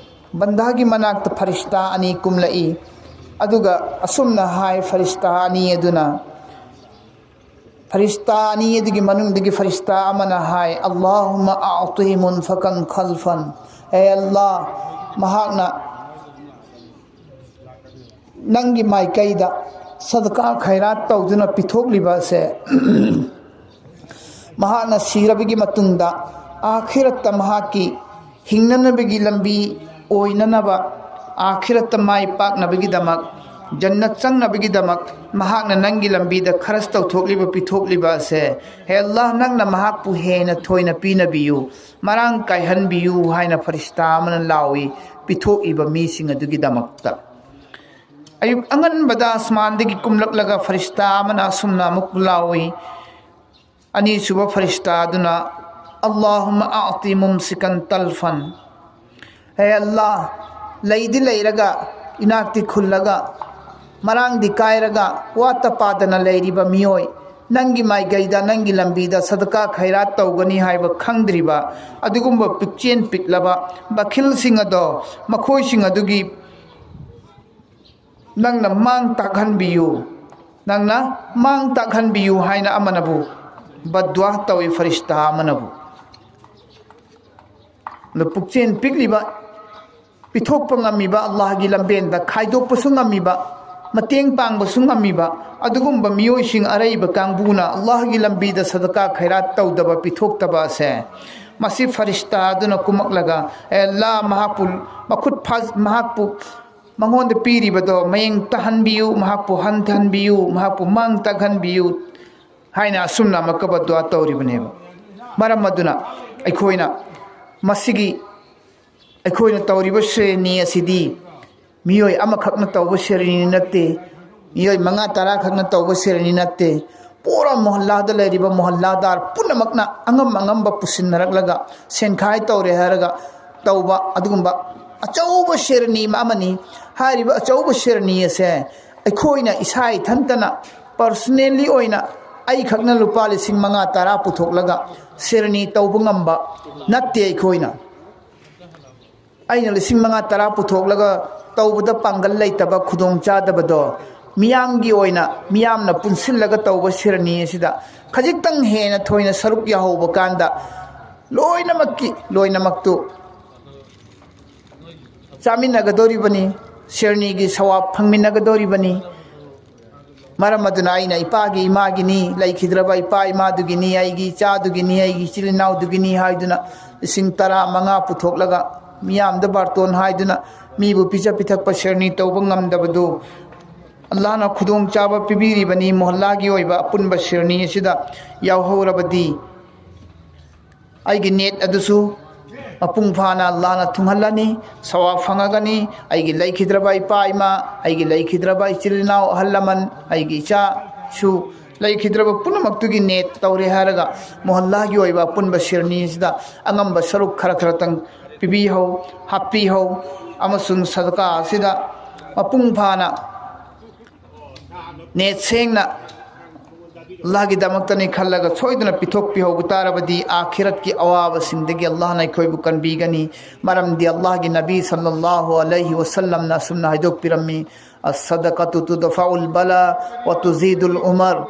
ꯕꯟꯗꯥꯒꯤ ꯃꯅꯥꯛꯇ ꯐꯔꯤꯁꯇꯥ ꯑꯅꯤ ꯀꯨꯝꯂꯛꯏ꯫ ꯑꯗꯨꯒ ꯑꯁꯨꯝꯅ ꯍꯥꯏ ꯐꯔꯤꯁꯇꯥ ꯑꯅꯤ ꯑꯗꯨꯅ, ꯐꯔꯤꯁꯇꯥ ꯑꯅꯤ ꯑꯗꯨꯒꯤ ꯃꯅꯨꯡꯗꯒꯤ ꯐꯔꯤꯁꯇꯥ ꯑꯃꯅ ꯍꯥꯏ, "ꯑꯜꯂꯥꯍꯨꯝꯃ ꯑꯑꯇꯤꯍꯤ ꯃꯨꯟꯐꯀꯟ ꯈꯜꯐꯟ"꯫ ꯑꯦ ꯑꯜꯂꯥ, ꯃꯍꯥꯛꯅ ꯅꯪꯒꯤ ꯃꯥꯏꯀꯩꯗ ꯁꯗꯀꯥ ꯈꯩꯔꯥꯠ ꯇꯧꯗꯨꯅ ꯄꯤꯊꯣꯛꯂꯤꯕ ꯑꯁꯦ, ꯃꯍꯥꯛꯅ ꯁꯤꯔꯕꯒꯤ ꯃꯇꯨꯡꯗ ꯑꯥꯈꯤꯔꯠꯇ ꯃꯍꯥꯛꯀꯤ ꯍꯤꯡꯅꯅꯕꯒꯤ ꯂꯝꯕꯤ ꯑꯣꯏꯅꯅꯕ, ꯑꯥꯈꯤꯔꯠꯇ ꯃꯥꯏ ꯄꯥꯛꯅꯕꯒꯤꯗꯃꯛ, ꯖꯟꯅꯠ ꯆꯪꯅꯕꯒꯤꯗꯃꯛ ꯃꯍꯥꯛꯅ ꯅꯪꯒꯤ ꯂꯝꯕꯤꯗ ꯈꯔꯁ ꯇꯧꯊꯣꯛꯂꯤꯕ, ꯄꯤꯊꯣꯛꯂꯤꯕ ꯑꯁꯦ, ꯍꯦ ꯑꯜꯂꯥꯍ, ꯅꯪꯅ ꯃꯍꯥꯛꯄꯨ ꯍꯦꯟꯅ ꯊꯣꯏꯅ ꯄꯤꯅꯕꯤꯌꯨ, ꯃꯔꯥꯡ ꯀꯥꯏꯍꯟꯕꯤꯌꯨ ꯍꯥꯏꯅ ꯐꯔꯤꯁꯇꯥ ꯑꯃꯅ ꯂꯥꯎꯏ ꯄꯤꯊꯣꯛꯏꯕ ꯃꯤꯁꯤꯡ ꯑꯗꯨꯒꯤꯗꯃꯛꯇ꯫ ꯑꯌꯨꯛ ꯑꯉꯟꯕꯗ ꯑꯁꯃꯥꯟꯗꯒꯤ ꯀꯨꯝꯂꯛꯂꯒ ꯐꯔꯤꯁꯇꯥ ꯑꯃꯅ ꯑꯁꯨꯝꯅ ꯑꯃꯨꯛ ꯂꯥꯎꯏ, ꯑꯅꯤꯁꯨꯕ ꯐꯔꯤꯁꯇꯥ ꯑꯗꯨꯅ, "ꯑꯜꯂꯥꯍꯨꯝꯃ ꯑꯑꯇꯤ ꯃꯨꯝꯁꯤꯀꯟ ꯇꯜꯐꯟ"꯫ ꯍꯦ ꯑꯜꯂꯥꯍ, ꯂꯩꯗꯤ ꯂꯩꯔꯒ, ꯏꯅꯥꯛꯇꯤ ꯈꯨꯜꯂꯒ, ꯃꯔꯥꯡꯗꯤ ꯀꯥꯏꯔꯒ, ꯋꯥꯠꯇ ꯄꯥꯗꯅ ꯂꯩꯔꯤꯕ ꯃꯤꯑꯣꯏ, ꯅꯪꯒꯤ ꯃꯥꯏꯀꯩꯗ, ꯅꯪꯒꯤ ꯂꯝꯕꯤꯗ ꯁꯗꯀꯥ ꯈꯩꯔꯥꯠ ꯇꯧꯒꯅꯤ ꯍꯥꯏꯕ ꯈꯪꯗ꯭ꯔꯤꯕ ꯑꯗꯨꯒꯨꯝꯕ ꯄꯤꯛꯆꯦꯟ ꯄꯤꯛꯂꯕ ꯕꯈꯤꯜꯁꯤꯡ ꯑꯗꯣ, ꯃꯈꯣꯏꯁꯤꯡ ꯑꯗꯨꯒꯤ ꯅꯪꯅ ꯃꯥꯡ ꯇꯥꯛꯍꯟꯕꯤꯌꯨ, ꯅꯪꯅ ꯃꯥꯡ ꯇꯥꯛꯍꯟꯕꯤꯌꯨ ꯍꯥꯏꯅ ꯑꯃꯅꯕꯨ ꯕꯗ꯭ꯋꯥ ꯇꯧꯏ, ꯐꯔꯤꯁꯇꯥ ꯑꯃꯅꯕꯨ꯫ ꯑꯗꯨ ꯄꯨꯛꯆꯦꯟ ꯄꯤꯛꯂꯤꯕ, ꯄꯤꯊꯣꯛꯄ ꯉꯝꯃꯤꯕ, ꯑꯜꯂꯥꯍꯒꯤ ꯂꯝꯕꯦꯟꯗ ꯈꯥꯏꯗꯣꯛꯄꯁꯨ ꯉꯝꯃꯤꯕ, ꯃꯇꯦꯡ ꯄꯥꯡꯕꯁꯨ ꯉꯝꯃꯤꯕ ꯑꯗꯨꯒꯨꯝꯕ ꯃꯤꯑꯣꯏꯁꯤꯡ, ꯑꯔꯩꯕ ꯀꯥꯡꯕꯨꯅ ꯑꯜꯂꯥꯍꯒꯤ ꯂꯝꯕꯤꯗ ꯁꯗꯀꯥ ꯈꯩꯔꯥꯠ ꯇꯧꯗꯕ, ꯄꯤꯊꯣꯛꯇꯕ ꯑꯁꯦ, ꯃꯁꯤ ꯐꯔꯤꯁꯇꯥ ꯑꯗꯨꯅ ꯀꯨꯝꯃꯛꯂꯒ, "ꯑꯦ ꯑꯜꯂꯥꯍ, ꯃꯍꯥꯛꯄꯨ ꯃꯈꯨꯠ ꯐꯥ-, ꯃꯍꯥꯛꯄꯨ ꯃꯉꯣꯟꯗ ꯄꯤꯔꯤꯕꯗꯣ ꯃꯌꯦꯡ ꯇꯥꯍꯟꯕꯤꯌꯨ, ꯃꯍꯥꯛꯄꯨ ꯍꯟꯊꯍꯟꯕꯤꯌꯨ, ꯃꯍꯥꯛꯄꯨ ꯃꯥꯡ ꯇꯥꯛꯍꯟꯕꯤꯌꯨ" ꯍꯥꯏꯅ ꯑꯁꯨꯝꯅ ꯑꯃꯨꯛꯀ ꯕꯗ꯭ꯋꯥ ꯇꯧꯔꯤꯕꯅꯦꯕ꯫ ꯃꯔꯝ ꯑꯗꯨꯅ ꯑꯩꯈꯣꯏꯅ ꯃꯁꯤꯒꯤ, ꯑꯩꯈꯣꯏꯅ ꯇꯧꯔꯤꯕ ꯁ꯭ꯔꯦꯅꯤ ꯑꯁꯤꯗꯤ ꯃꯤꯑꯣꯏ ꯑꯃꯈꯛꯅ ꯇꯧꯕ ꯁꯦꯔꯅꯤ ꯅꯠꯇꯦ, ꯃꯤꯑꯣꯏ ꯃꯉꯥ ꯇꯔꯥ ꯈꯛꯅ ꯇꯧꯕ ꯁꯦꯔꯅꯤ ꯅꯠꯇꯦ꯫ ꯄꯨꯔꯥ ꯃꯣꯍꯜꯂꯥꯗ ꯂꯩꯔꯤꯕ ꯃꯣꯍꯜꯂꯥꯗꯥꯔ ꯄꯨꯝꯅꯃꯛꯅ ꯑꯉꯝ ꯑꯉꯝꯕ ꯄꯨꯁꯤꯟꯅꯔꯛꯂꯒ ꯁꯦꯟꯈꯥꯏ ꯇꯧꯔꯦ ꯍꯥꯏꯔꯒ ꯇꯧꯕ ꯑꯗꯨꯒꯨꯝꯕ ꯑꯆꯧꯕ ꯁꯦꯔꯅꯤ ꯑꯃꯅꯤ꯫ ꯍꯥꯏꯔꯤꯕ ꯑꯆꯧꯕ ꯁꯦꯔꯅꯤ ꯑꯁꯦ ꯑꯩꯈꯣꯏꯅ ꯏꯁꯥ ꯏꯊꯟꯇꯅ personally ꯑꯣꯏꯅ ꯑꯩꯈꯛꯅ ꯂꯨꯄꯥ ꯂꯤꯁꯤꯡ ꯃꯉꯥ ꯇꯔꯥ ꯄꯨꯊꯣꯛꯂꯒ ꯁꯦꯔꯅꯤ ꯇꯧꯕ ꯉꯝꯕ ꯅꯠꯇꯦ꯫ ꯑꯩꯈꯣꯏꯅ ꯑꯩꯅ ꯂꯤꯁꯤꯡ ꯃꯉꯥ ꯇꯔꯥ ꯄꯨꯊꯣꯛꯂꯒ ꯇꯧꯕꯗ ꯄꯥꯡꯒꯜ ꯂꯩꯇꯕ ꯈꯨꯗꯣꯡ ꯆꯥꯗꯕꯗꯣ ꯃꯤꯌꯥꯝꯒꯤ ꯑꯣꯏꯅ ꯃꯤꯌꯥꯝꯅ ꯄꯨꯟꯁꯤꯜꯂꯒ ꯇꯧꯕ ꯁꯤꯔꯅꯤ ꯑꯁꯤꯗ ꯈꯖꯤꯛꯇꯪ ꯍꯦꯟꯅ ꯊꯣꯏꯅ ꯁꯔꯨꯛ ꯌꯥꯍꯧꯕ ꯀꯥꯟꯗ ꯂꯣꯏꯅꯃꯛꯀꯤ ꯂꯣꯏꯅꯃꯛꯇꯨ ꯆꯥꯃꯤꯟꯅꯒꯗꯧꯔꯤꯕꯅꯤ, ꯁꯤꯔꯅꯤꯒꯤ ꯁꯋꯥꯕ ꯐꯪꯃꯤꯟꯅꯒꯗꯧꯔꯤꯕꯅꯤ꯫ ꯃꯔꯝ ꯑꯗꯨꯅ ꯑꯩꯅ ꯏꯄꯥꯒꯤ ꯏꯃꯥꯒꯤꯅꯤ, ꯂꯩꯈꯤꯗ꯭ꯔꯕ ꯏꯄꯥ ꯏꯃꯥꯗꯨꯒꯤꯅꯤ, ꯑꯩꯒꯤ ꯏꯆꯥꯗꯨꯒꯤꯅꯤ, ꯑꯩꯒꯤ ꯏꯆꯤꯜ ꯏꯅꯥꯎꯗꯨꯒꯤꯅꯤ ꯍꯥꯏꯗꯨꯅ ꯂꯤꯁꯤꯡ ꯇꯔꯥ ꯃꯉꯥ ꯄꯨꯊꯣꯛꯂꯒ ꯃꯤꯌꯥꯝꯗ ꯕꯥꯔꯇꯣꯟ ꯍꯥꯏꯗꯨꯅ ꯃꯤꯕꯨ ꯄꯤꯖ ꯄꯤꯊꯛꯄ ꯁꯤꯔꯅꯤ ꯇꯧꯕ ꯉꯝꯗꯕꯗꯨ ꯑꯜꯂꯥꯍꯅ ꯈꯨꯗꯣꯡꯆꯥꯕ ꯄꯤꯕꯤꯔꯤꯕꯅꯤ꯫ ꯃꯣꯍꯜꯂꯥꯒꯤ ꯑꯣꯏꯕ ꯑꯄꯨꯟꯕ ꯁꯤꯔꯅꯤ ꯑꯁꯤꯗ ꯌꯥꯎꯍꯧꯔꯕꯗꯤ ꯑꯩꯒꯤ ꯅꯦꯠ ꯑꯗꯨꯁꯨ ꯃꯄꯨꯡ ꯐꯥꯅ ꯑꯜꯂꯥꯍꯅ ꯊꯨꯡꯍꯜꯂꯅꯤ, ꯁꯋꯥꯕ ꯐꯪꯉꯒꯅꯤ꯫ ꯑꯩꯒꯤ ꯂꯩꯈꯤꯗ꯭ꯔꯕ ꯏꯄꯥ ꯏꯃꯥ, ꯑꯩꯒꯤ ꯂꯩꯈꯤꯗ꯭ꯔꯕ ꯏꯆꯤꯜ ꯏꯅꯥꯎ ꯑꯍꯜ ꯂꯃꯟ, ꯑꯩꯒꯤ ꯏꯆꯥꯁꯨ ꯂꯩꯈꯤꯗ꯭ꯔꯕ ꯄꯨꯝꯅꯃꯛꯇꯨꯒꯤ ꯅꯦꯠ ꯇꯧꯔꯦ ꯍꯥꯏꯔꯒ ꯃꯣꯍꯜꯂꯥꯒꯤ ꯑꯣꯏꯕ ꯑꯄꯨꯟꯕ ꯁꯤꯔꯅꯤ ꯑꯁꯤꯗ ꯑꯉꯝꯕ ꯁꯔꯨꯛ ꯈꯔ ꯈꯔꯇꯪ ꯄꯤꯕꯤꯍꯧ, ꯍꯥꯞꯄꯤꯍꯧ꯫ ꯑꯃꯁꯨꯡ ꯁꯗꯀꯥ ꯑꯁꯤꯗ ꯃꯄꯨꯡ ꯐꯥꯅ ꯅꯦꯠ ꯁꯦꯡꯅ ꯑꯜꯂꯥꯍꯒꯤꯗꯃꯛꯇꯅꯤ ꯈꯜꯂꯒ ꯁꯣꯏꯗꯅ ꯄꯤꯊꯣꯛꯄꯤꯍꯧꯕ ꯇꯥꯔꯕꯗꯤ ꯑꯥꯈꯤꯔꯠꯀꯤ ꯑꯋꯥꯕꯁꯤꯡꯗꯒꯤ ꯑꯜꯂꯥꯍꯅ ꯑꯩꯈꯣꯏꯕꯨ ꯀꯟꯕꯤꯒꯅꯤ꯫ ꯃꯔꯝꯗꯤ ꯑꯜꯂꯥꯍꯒꯤ ꯅꯕꯤ ꯁꯜꯂꯜꯂꯥꯍꯨ ꯑꯂꯩꯍꯤ ꯋꯁꯜꯂꯝꯅ ꯑꯁꯨꯝꯅ ꯍꯥꯏꯗꯣꯛꯄꯤꯔꯝꯃꯤ, "ꯑꯁꯁꯗꯀꯇꯨ ꯇꯨꯗꯐꯥꯎꯜ ꯕꯂꯥ ꯋ ꯇꯨꯖꯤꯗꯨꯜ ꯎꯃꯔ"꯫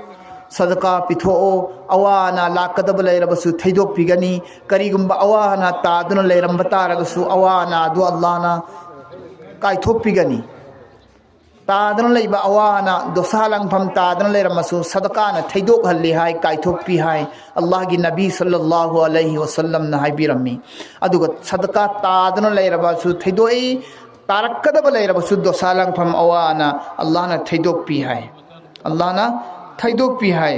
ꯁꯗꯀꯥ ꯄꯤꯊꯣꯛꯑꯣ, ꯑꯋꯥ ꯑꯅꯥ ꯂꯥꯛꯀꯗꯕ ꯂꯩꯔꯕꯁꯨ ꯊꯩꯗꯣꯛꯄꯤꯒꯅꯤ꯫ ꯀꯔꯤꯒꯨꯝꯕ ꯑꯋꯥ ꯑꯅꯥ ꯇꯥꯗꯨꯅ ꯂꯩꯔꯝꯕ ꯇꯥꯔꯒꯁꯨ ꯑꯋꯥ ꯑꯅꯥ ꯑꯗꯨ ꯑꯜꯂꯥꯍꯅ ꯀꯥꯏꯊꯣꯛꯄꯤꯒꯅꯤ꯫ ꯇꯥꯗꯅ ꯂꯩꯕ ꯑꯋꯥ ꯑꯅꯥ, ꯗꯣꯁꯥ ꯂꯥꯡꯐꯝ ꯇꯥꯗꯅ ꯂꯩꯔꯝꯃꯁꯨ ꯁꯗꯀꯥꯅ ꯊꯩꯗꯣꯛꯍꯜꯂꯤ ꯍꯥꯏ, ꯀꯥꯏꯊꯣꯛꯄꯤ ꯍꯥꯏ꯫ ꯑꯜꯂꯥꯍꯒꯤ ꯅꯕꯤ ꯁꯜꯂꯜꯂꯥꯍꯨ ꯑꯂꯩꯍꯤ ꯋꯁꯜꯂꯝꯅ ꯍꯥꯏꯕꯤꯔꯝꯃꯤ꯫ ꯑꯗꯨꯒ ꯁꯗꯀꯥ ꯇꯥꯗꯅ ꯂꯩꯔꯕꯁꯨ ꯊꯩꯗꯣꯛꯏ, ꯇꯥꯔꯛꯀꯗꯕ ꯂꯩꯔꯕꯁꯨ ꯗꯣꯁꯥ ꯂꯥꯡꯐꯝ ꯑꯋꯥ ꯑꯅꯥ ꯑꯜꯂꯥꯍꯅ ꯊꯩꯗꯣꯛꯄꯤ ꯍꯥꯏ, ꯑꯜꯂꯥꯍꯅ ꯊꯩꯗꯣꯛꯄꯤ ꯍꯥꯏ꯫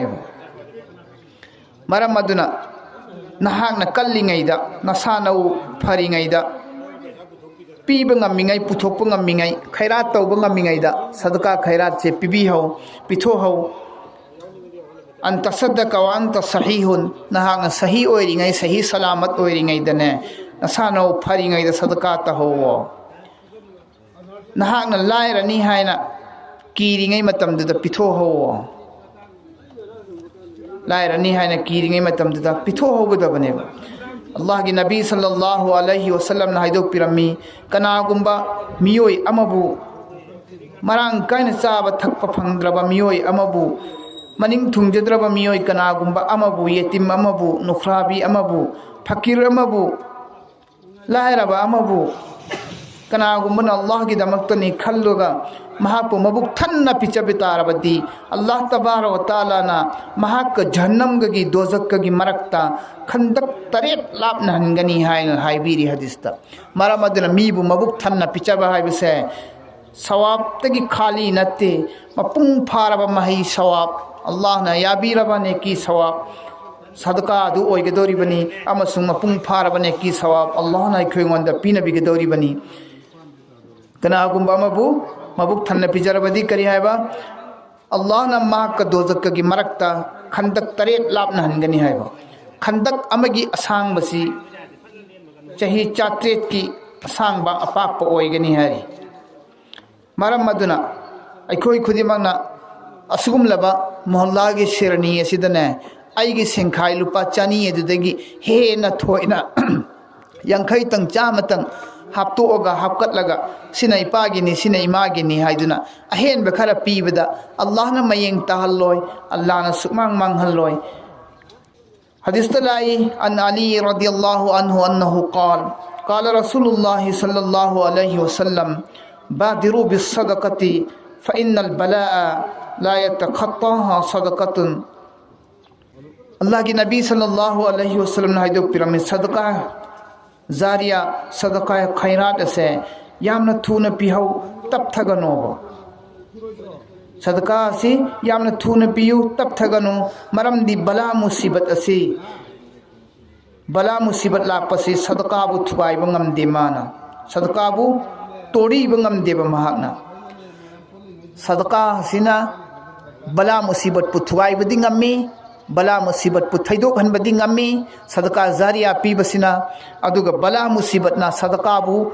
ꯃꯔꯝ ꯑꯗꯨꯅ ꯅꯍꯥꯛꯅ ꯀꯜꯂꯤꯉꯩꯗ, ꯅꯁꯥ ꯅꯎ ꯐꯔꯤꯉꯩꯗ, ꯄꯤꯕ ꯉꯝꯃꯤꯉꯩ, ꯄꯨꯊꯣꯛꯄ ꯉꯝꯃꯤꯉꯩ, ꯈꯩꯔꯥꯠ ꯇꯧꯕ ꯉꯝꯃꯤꯉꯩꯗ ꯁꯗꯀꯥ ꯈꯩꯔꯥꯠꯁꯦ ꯄꯤꯕꯤꯍꯧ, ꯄꯤꯊꯣꯛꯍꯧ꯫ "ꯑꯟ ꯇꯁꯗꯗꯀ ꯋꯥ ꯑꯟꯇ ꯁꯍꯤꯍꯨꯟ", ꯅꯍꯥꯛꯅ ꯁꯍꯤ ꯑꯣꯏꯔꯤꯉꯩ, ꯁꯍꯤ ꯁꯂꯥꯃꯠ ꯑꯣꯏꯔꯤꯉꯩꯗꯅꯦ, ꯅꯁꯥꯅꯧ ꯐꯔꯤꯉꯩꯗ ꯁꯗꯀꯥ ꯇꯧꯍꯧꯋꯣ꯫ ꯅꯍꯥꯛꯅ ꯂꯥꯏꯔꯅꯤ ꯍꯥꯏꯅ ꯀꯤꯔꯤꯉꯩ ꯃꯇꯝꯗꯨꯗ ꯄꯤꯊꯣꯛꯍꯧꯋꯣ꯫ ꯂꯥꯏꯔꯅꯤ ꯍꯥꯏꯅ ꯀꯤꯔꯤꯉꯩ ꯃꯇꯝꯗꯨꯗ ꯄꯤꯊꯣꯛꯍꯧꯒꯗꯕꯅꯦꯕ꯫ ꯑꯜꯂꯥꯍꯒꯤ ꯅꯕꯤ ꯁꯜꯂꯜꯂꯥꯍꯨ ꯑꯂꯩꯍꯤ ꯋꯥꯁꯜꯂꯝꯅ ꯍꯥꯏꯗꯣꯛꯄꯤꯔꯝꯃꯤ, ꯀꯅꯥꯒꯨꯝꯕ ꯃꯤꯑꯣꯏ ꯑꯃꯕꯨ, ꯃꯔꯥꯡ ꯀꯥꯏꯅ ꯆꯥꯕ ꯊꯛꯄ ꯐꯪꯗ꯭ꯔꯕ ꯃꯤꯑꯣꯏ ꯑꯃꯕꯨ, ꯃꯅꯤꯡ ꯊꯨꯡꯖꯗ꯭ꯔꯕ ꯃꯤꯑꯣꯏ ꯀꯅꯥꯒꯨꯝꯕ ꯑꯃꯕꯨ, ꯌꯦꯇꯤꯝ ꯑꯃꯕꯨ, ꯅꯨꯈ꯭ꯔꯥꯕꯤ ꯑꯃꯕꯨ, ꯐꯀꯤꯔ ꯑꯃꯕꯨ, ꯂꯥꯏꯔꯕ ꯑꯃꯕꯨ ꯀꯅꯥꯒꯨꯝꯕꯅ ꯑꯜꯂꯥꯍꯒꯤꯗꯃꯛꯇꯅꯤ ꯈꯜꯂꯒ ꯃꯍꯥꯛꯄꯨ ꯃꯕꯨꯛ ꯊꯟꯅ ꯄꯤꯖꯕ ꯇꯥꯔꯕꯗꯤ, ꯑꯜꯂꯥꯍ ꯇꯕꯥꯔꯛ ꯋ ꯇꯥꯂꯥꯅ ꯃꯍꯥꯛꯀ ꯖꯍꯟꯅꯝꯒꯒꯤ, ꯗꯣꯖꯛꯀꯒꯤ ꯃꯔꯛꯇ ꯈꯟꯗꯛ ꯇꯔꯦꯠ ꯂꯥꯞꯅꯍꯟꯒꯅꯤ ꯍꯥꯏꯅ ꯍꯥꯏꯕꯤꯔꯤ ꯍꯗꯤꯁꯇ꯫ ꯃꯔꯝ ꯑꯗꯨꯅ ꯃꯤꯕꯨ ꯃꯕꯨꯛ ꯊꯟꯅ ꯄꯤꯖꯕ ꯍꯥꯏꯕꯁꯦ ꯁꯋꯥꯕꯇꯒꯤ ꯈꯥꯂꯤ ꯅꯠꯇꯦ, ꯃꯄꯨꯡ ꯐꯥꯔꯕ ꯃꯍꯩ ꯁꯋꯥꯕ, ꯑꯜꯂꯥꯍꯅ ꯌꯥꯕꯤꯔꯕ ꯅꯦꯀꯤ ꯁꯋꯥꯕ, ꯁꯗꯀꯥ ꯑꯗꯨ ꯑꯣꯏꯒꯗꯧꯔꯤꯕꯅꯤ꯫ ꯑꯃꯁꯨꯡ ꯃꯄꯨꯡ ꯐꯥꯔꯕ ꯅꯦꯀꯤ ꯁꯋꯥꯕ ꯑꯜꯂꯥꯍꯅ ꯑꯩꯈꯣꯏꯉꯣꯟꯗ ꯄꯤꯅꯕꯤꯒꯗꯧꯔꯤꯕꯅꯤ꯫ ꯀꯅꯥꯒꯨꯝꯕ ꯑꯃꯕꯨ ꯃꯕꯨꯛ ꯊꯟꯅ ꯄꯤꯖꯔꯕꯗꯤ ꯀꯔꯤ ꯍꯥꯏꯕ? ꯑꯜꯂꯥꯍꯅ ꯃꯍꯥꯛꯀ ꯗꯣꯖꯛꯀꯒꯤ ꯃꯔꯛꯇ ꯈꯟꯗꯛ ꯇꯔꯦꯠ ꯂꯥꯞꯅꯍꯟꯒꯅꯤ ꯍꯥꯏꯕ꯫ ꯈꯟꯗꯛ ꯑꯃꯒꯤ ꯑꯁꯥꯡꯕꯁꯤ ꯆꯍꯤ ꯆꯥꯇ꯭ꯔꯦꯠꯀꯤ ꯑꯁꯥꯡꯕ ꯑꯄꯥꯛꯄ ꯑꯣꯏꯒꯅꯤ ꯍꯥꯏꯔꯤ꯫ ꯃꯔꯝ ꯑꯗꯨꯅ ꯑꯩꯈꯣꯏ ꯈꯨꯗꯤꯡꯃꯛꯅ ꯑꯁꯤꯒꯨꯝꯂꯕ ꯃꯣꯍꯜꯂꯥꯒꯤ ꯁꯦꯔꯅꯤ ꯑꯁꯤꯗꯅꯦ, ꯑꯩꯒꯤ ꯁꯦꯟꯈꯥꯏ ꯂꯨꯄꯥ ꯆꯅꯤ ꯑꯗꯨꯗꯒꯤ ꯍꯦꯟꯅ ꯊꯣꯏꯅ ꯌꯥꯡꯈꯩꯇꯪ, ꯆꯥꯝꯃꯇꯪ ꯍꯥꯞꯇꯣꯛꯑꯒ, ꯍꯥꯞꯀꯠꯂꯒ, "ꯁꯤꯅ ꯏꯄꯥꯒꯤꯅꯤ, ꯁꯤꯅ ꯏꯃꯥꯒꯤꯅꯤ" ꯍꯥꯏꯗꯨꯅ ꯑꯍꯦꯟꯕ ꯈꯔ ꯄꯤꯕꯗ ꯑꯜꯂꯥꯍꯅ ꯃꯌꯦꯡ ꯇꯥꯍꯜꯂꯣꯏ, ꯑꯜꯂꯥꯍꯅ ꯁꯨꯛꯃꯥꯡ ꯃꯥꯡꯍꯜꯂꯣꯏ꯫ ꯍꯗꯤꯁꯇ ꯂꯥꯛꯏ, "عن علي رضي الله عنه أنه قال، قال رسول الله صلى الله عليه وسلم، بادروا بالصدقة فإن البلاء لا يتخطاها صدقة." ꯑꯜꯂꯥꯍꯒꯤ ꯅꯕꯤ ꯁꯜꯂꯜꯂꯥꯍꯨ ꯑꯂꯩꯍꯤ ꯋꯥꯁꯜꯂꯝꯅ ꯍꯥꯏꯗꯣꯛꯄꯤꯔꯝꯃꯤ, ꯁꯗꯀꯥ ꯖꯥꯔꯤꯌꯥ, ꯁꯗꯀꯥ ꯈꯩꯔꯥꯠ ꯑꯁꯦ ꯌꯥꯝꯅ ꯊꯨꯅ ꯄꯤꯍꯧ, ꯇꯞꯊꯒꯅꯣꯕ꯫ ꯁꯗꯀꯥ ꯑꯁꯤ ꯌꯥꯝꯅ ꯊꯨꯅ ꯄꯤꯌꯨ, ꯇꯞꯊꯒꯅꯨ꯫ ꯃꯔꯝꯗꯤ ꯕꯂꯥ ꯃꯨꯁꯤꯕꯠ ꯑꯁꯤ, ꯕꯂꯥ ꯃꯨꯁꯤꯕꯠ ꯂꯥꯛꯄꯁꯤ ꯁꯗꯀꯥꯕꯨ ꯊꯨꯒꯥꯏꯕ ꯉꯝꯗꯦ ꯃꯥꯅ꯫ ꯁꯗꯀꯥꯕꯨ ꯇꯣꯔꯤꯕ ꯉꯝꯗꯦꯕ ꯃꯍꯥꯛꯅ꯫ ꯁꯗꯀꯥ ꯑꯁꯤꯅ ꯕꯂꯥ ꯃꯨꯁꯤꯕꯠꯄꯨ ꯊꯨꯒꯥꯏꯕꯗꯤ ꯉꯝꯃꯤ, ꯕꯂꯥ ꯃꯨꯁꯤꯕꯠꯄꯨ ꯊꯩꯗꯣꯛꯍꯟꯕꯗꯤ ꯉꯝꯃꯤ ꯁꯗꯀꯥ ꯖꯥꯔꯤꯌꯥ ꯄꯤꯕꯁꯤꯅ꯫ ꯑꯗꯨꯒ ꯕꯂꯥ ꯃꯨꯁꯤꯕꯠꯅ ꯁꯗꯀꯥꯕꯨ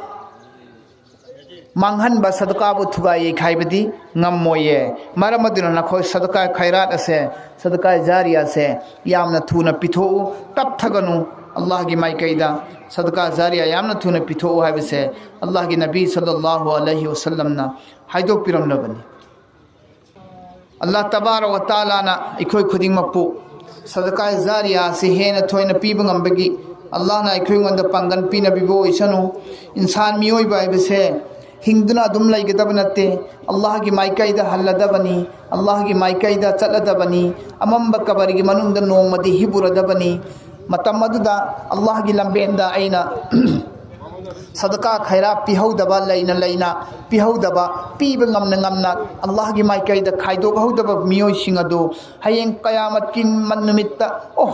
ꯃꯥꯡꯍꯟꯕ, ꯁꯗꯀꯥꯕꯨ ꯊꯨꯒꯥꯏ ꯌꯩꯈꯥꯏꯕꯗꯤ ꯉꯝꯃꯣꯏꯌꯦ꯫ ꯃꯔꯝ ꯑꯗꯨꯅ ꯅꯈꯣꯏ ꯁꯗꯀꯥ ꯈꯩꯔꯥꯠ ꯑꯁꯦ, ꯁꯗꯀꯥ ꯖꯥꯔꯤꯌꯥ ꯑꯁꯦ ꯌꯥꯝꯅ ꯊꯨꯅ ꯄꯤꯊꯣꯛꯎ, ꯇꯞꯊꯒꯅꯨ꯫ ꯑꯜꯂꯥꯍꯒꯤ ꯃꯥꯏꯀꯩꯗ ꯁꯗꯀꯥ ꯖꯥꯔꯤꯌꯥ ꯌꯥꯝꯅ ꯊꯨꯅ ꯄꯤꯊꯣꯛꯎ ꯍꯥꯏꯕꯁꯦ ꯑꯜꯂꯥꯍꯒꯤ ꯅꯕꯤ ꯁꯜꯂꯜꯂꯥꯍꯨ ꯑꯂꯩꯍꯤ ꯋꯁꯜꯂꯝꯅ ꯍꯥꯏꯗꯣꯛꯄꯤꯔꯝꯂꯕꯅꯤ꯫ ꯑꯜꯂꯥꯍ ꯇꯕꯥꯔꯛ ꯋ ꯇꯥꯂꯥꯅ ꯑꯩꯈꯣꯏ ꯈꯨꯗꯤꯡꯃꯛꯄꯨ ꯁꯗꯀꯥ ꯖꯥꯔꯤꯌꯥ ꯑꯁꯤ ꯍꯦꯟꯅ ꯊꯣꯏꯅ ꯄꯤꯕ ꯉꯝꯕꯒꯤ ꯑꯜꯂꯥꯍꯅ ꯑꯩꯈꯣꯏꯉꯣꯟꯗ ꯄꯥꯡꯒꯜ ꯄꯤꯅꯕꯤꯕ ꯑꯣꯏꯁꯅꯨ꯫ ꯏꯟꯁꯥꯟ ꯃꯤꯑꯣꯏꯕ ꯍꯥꯏꯕꯁꯦ ꯍꯤꯡꯗꯨꯅ ꯑꯗꯨꯝ ꯂꯩꯒꯗꯕ ꯅꯠꯇꯦ꯫ ꯑꯜꯂꯥꯍꯒꯤ ꯃꯥꯏꯀꯩꯗ ꯍꯜꯂꯗꯕꯅꯤ, ꯑꯜꯂꯥꯍꯒꯤ ꯃꯥꯏꯀꯩꯗ ꯆꯠꯂꯗꯕꯅꯤ, ꯑꯃꯝꯕ ꯀꯕꯔꯒꯤ ꯃꯅꯨꯡꯗ ꯅꯣꯡꯃꯗꯤ ꯍꯤꯞꯄꯨꯔꯗꯕꯅꯤ꯫ ꯃꯇꯝ ꯑꯗꯨꯗ ꯑꯜꯂꯥꯍꯒꯤ ꯂꯝꯕꯦꯟꯗ ꯑꯩꯅ ꯁꯗꯀꯥ ꯈꯩꯔꯥ ꯄꯤꯍꯧꯗꯕ, ꯂꯩꯅ ꯂꯩꯅ ꯄꯤꯍꯧꯗꯕ, ꯄꯤꯕ ꯉꯝꯅ ꯉꯝꯅ ꯑꯜꯂꯥꯍꯒꯤ ꯃꯥꯏꯀꯩꯗ ꯈꯥꯏꯗꯣꯛꯍꯧꯗꯕ ꯃꯤꯑꯣꯏꯁꯤꯡ ꯑꯗꯨ ꯍꯌꯦꯡ ꯀꯌꯥꯃꯠꯀꯤ ꯃꯟ ꯅꯨꯃꯤꯠꯇ, "ꯑꯣ,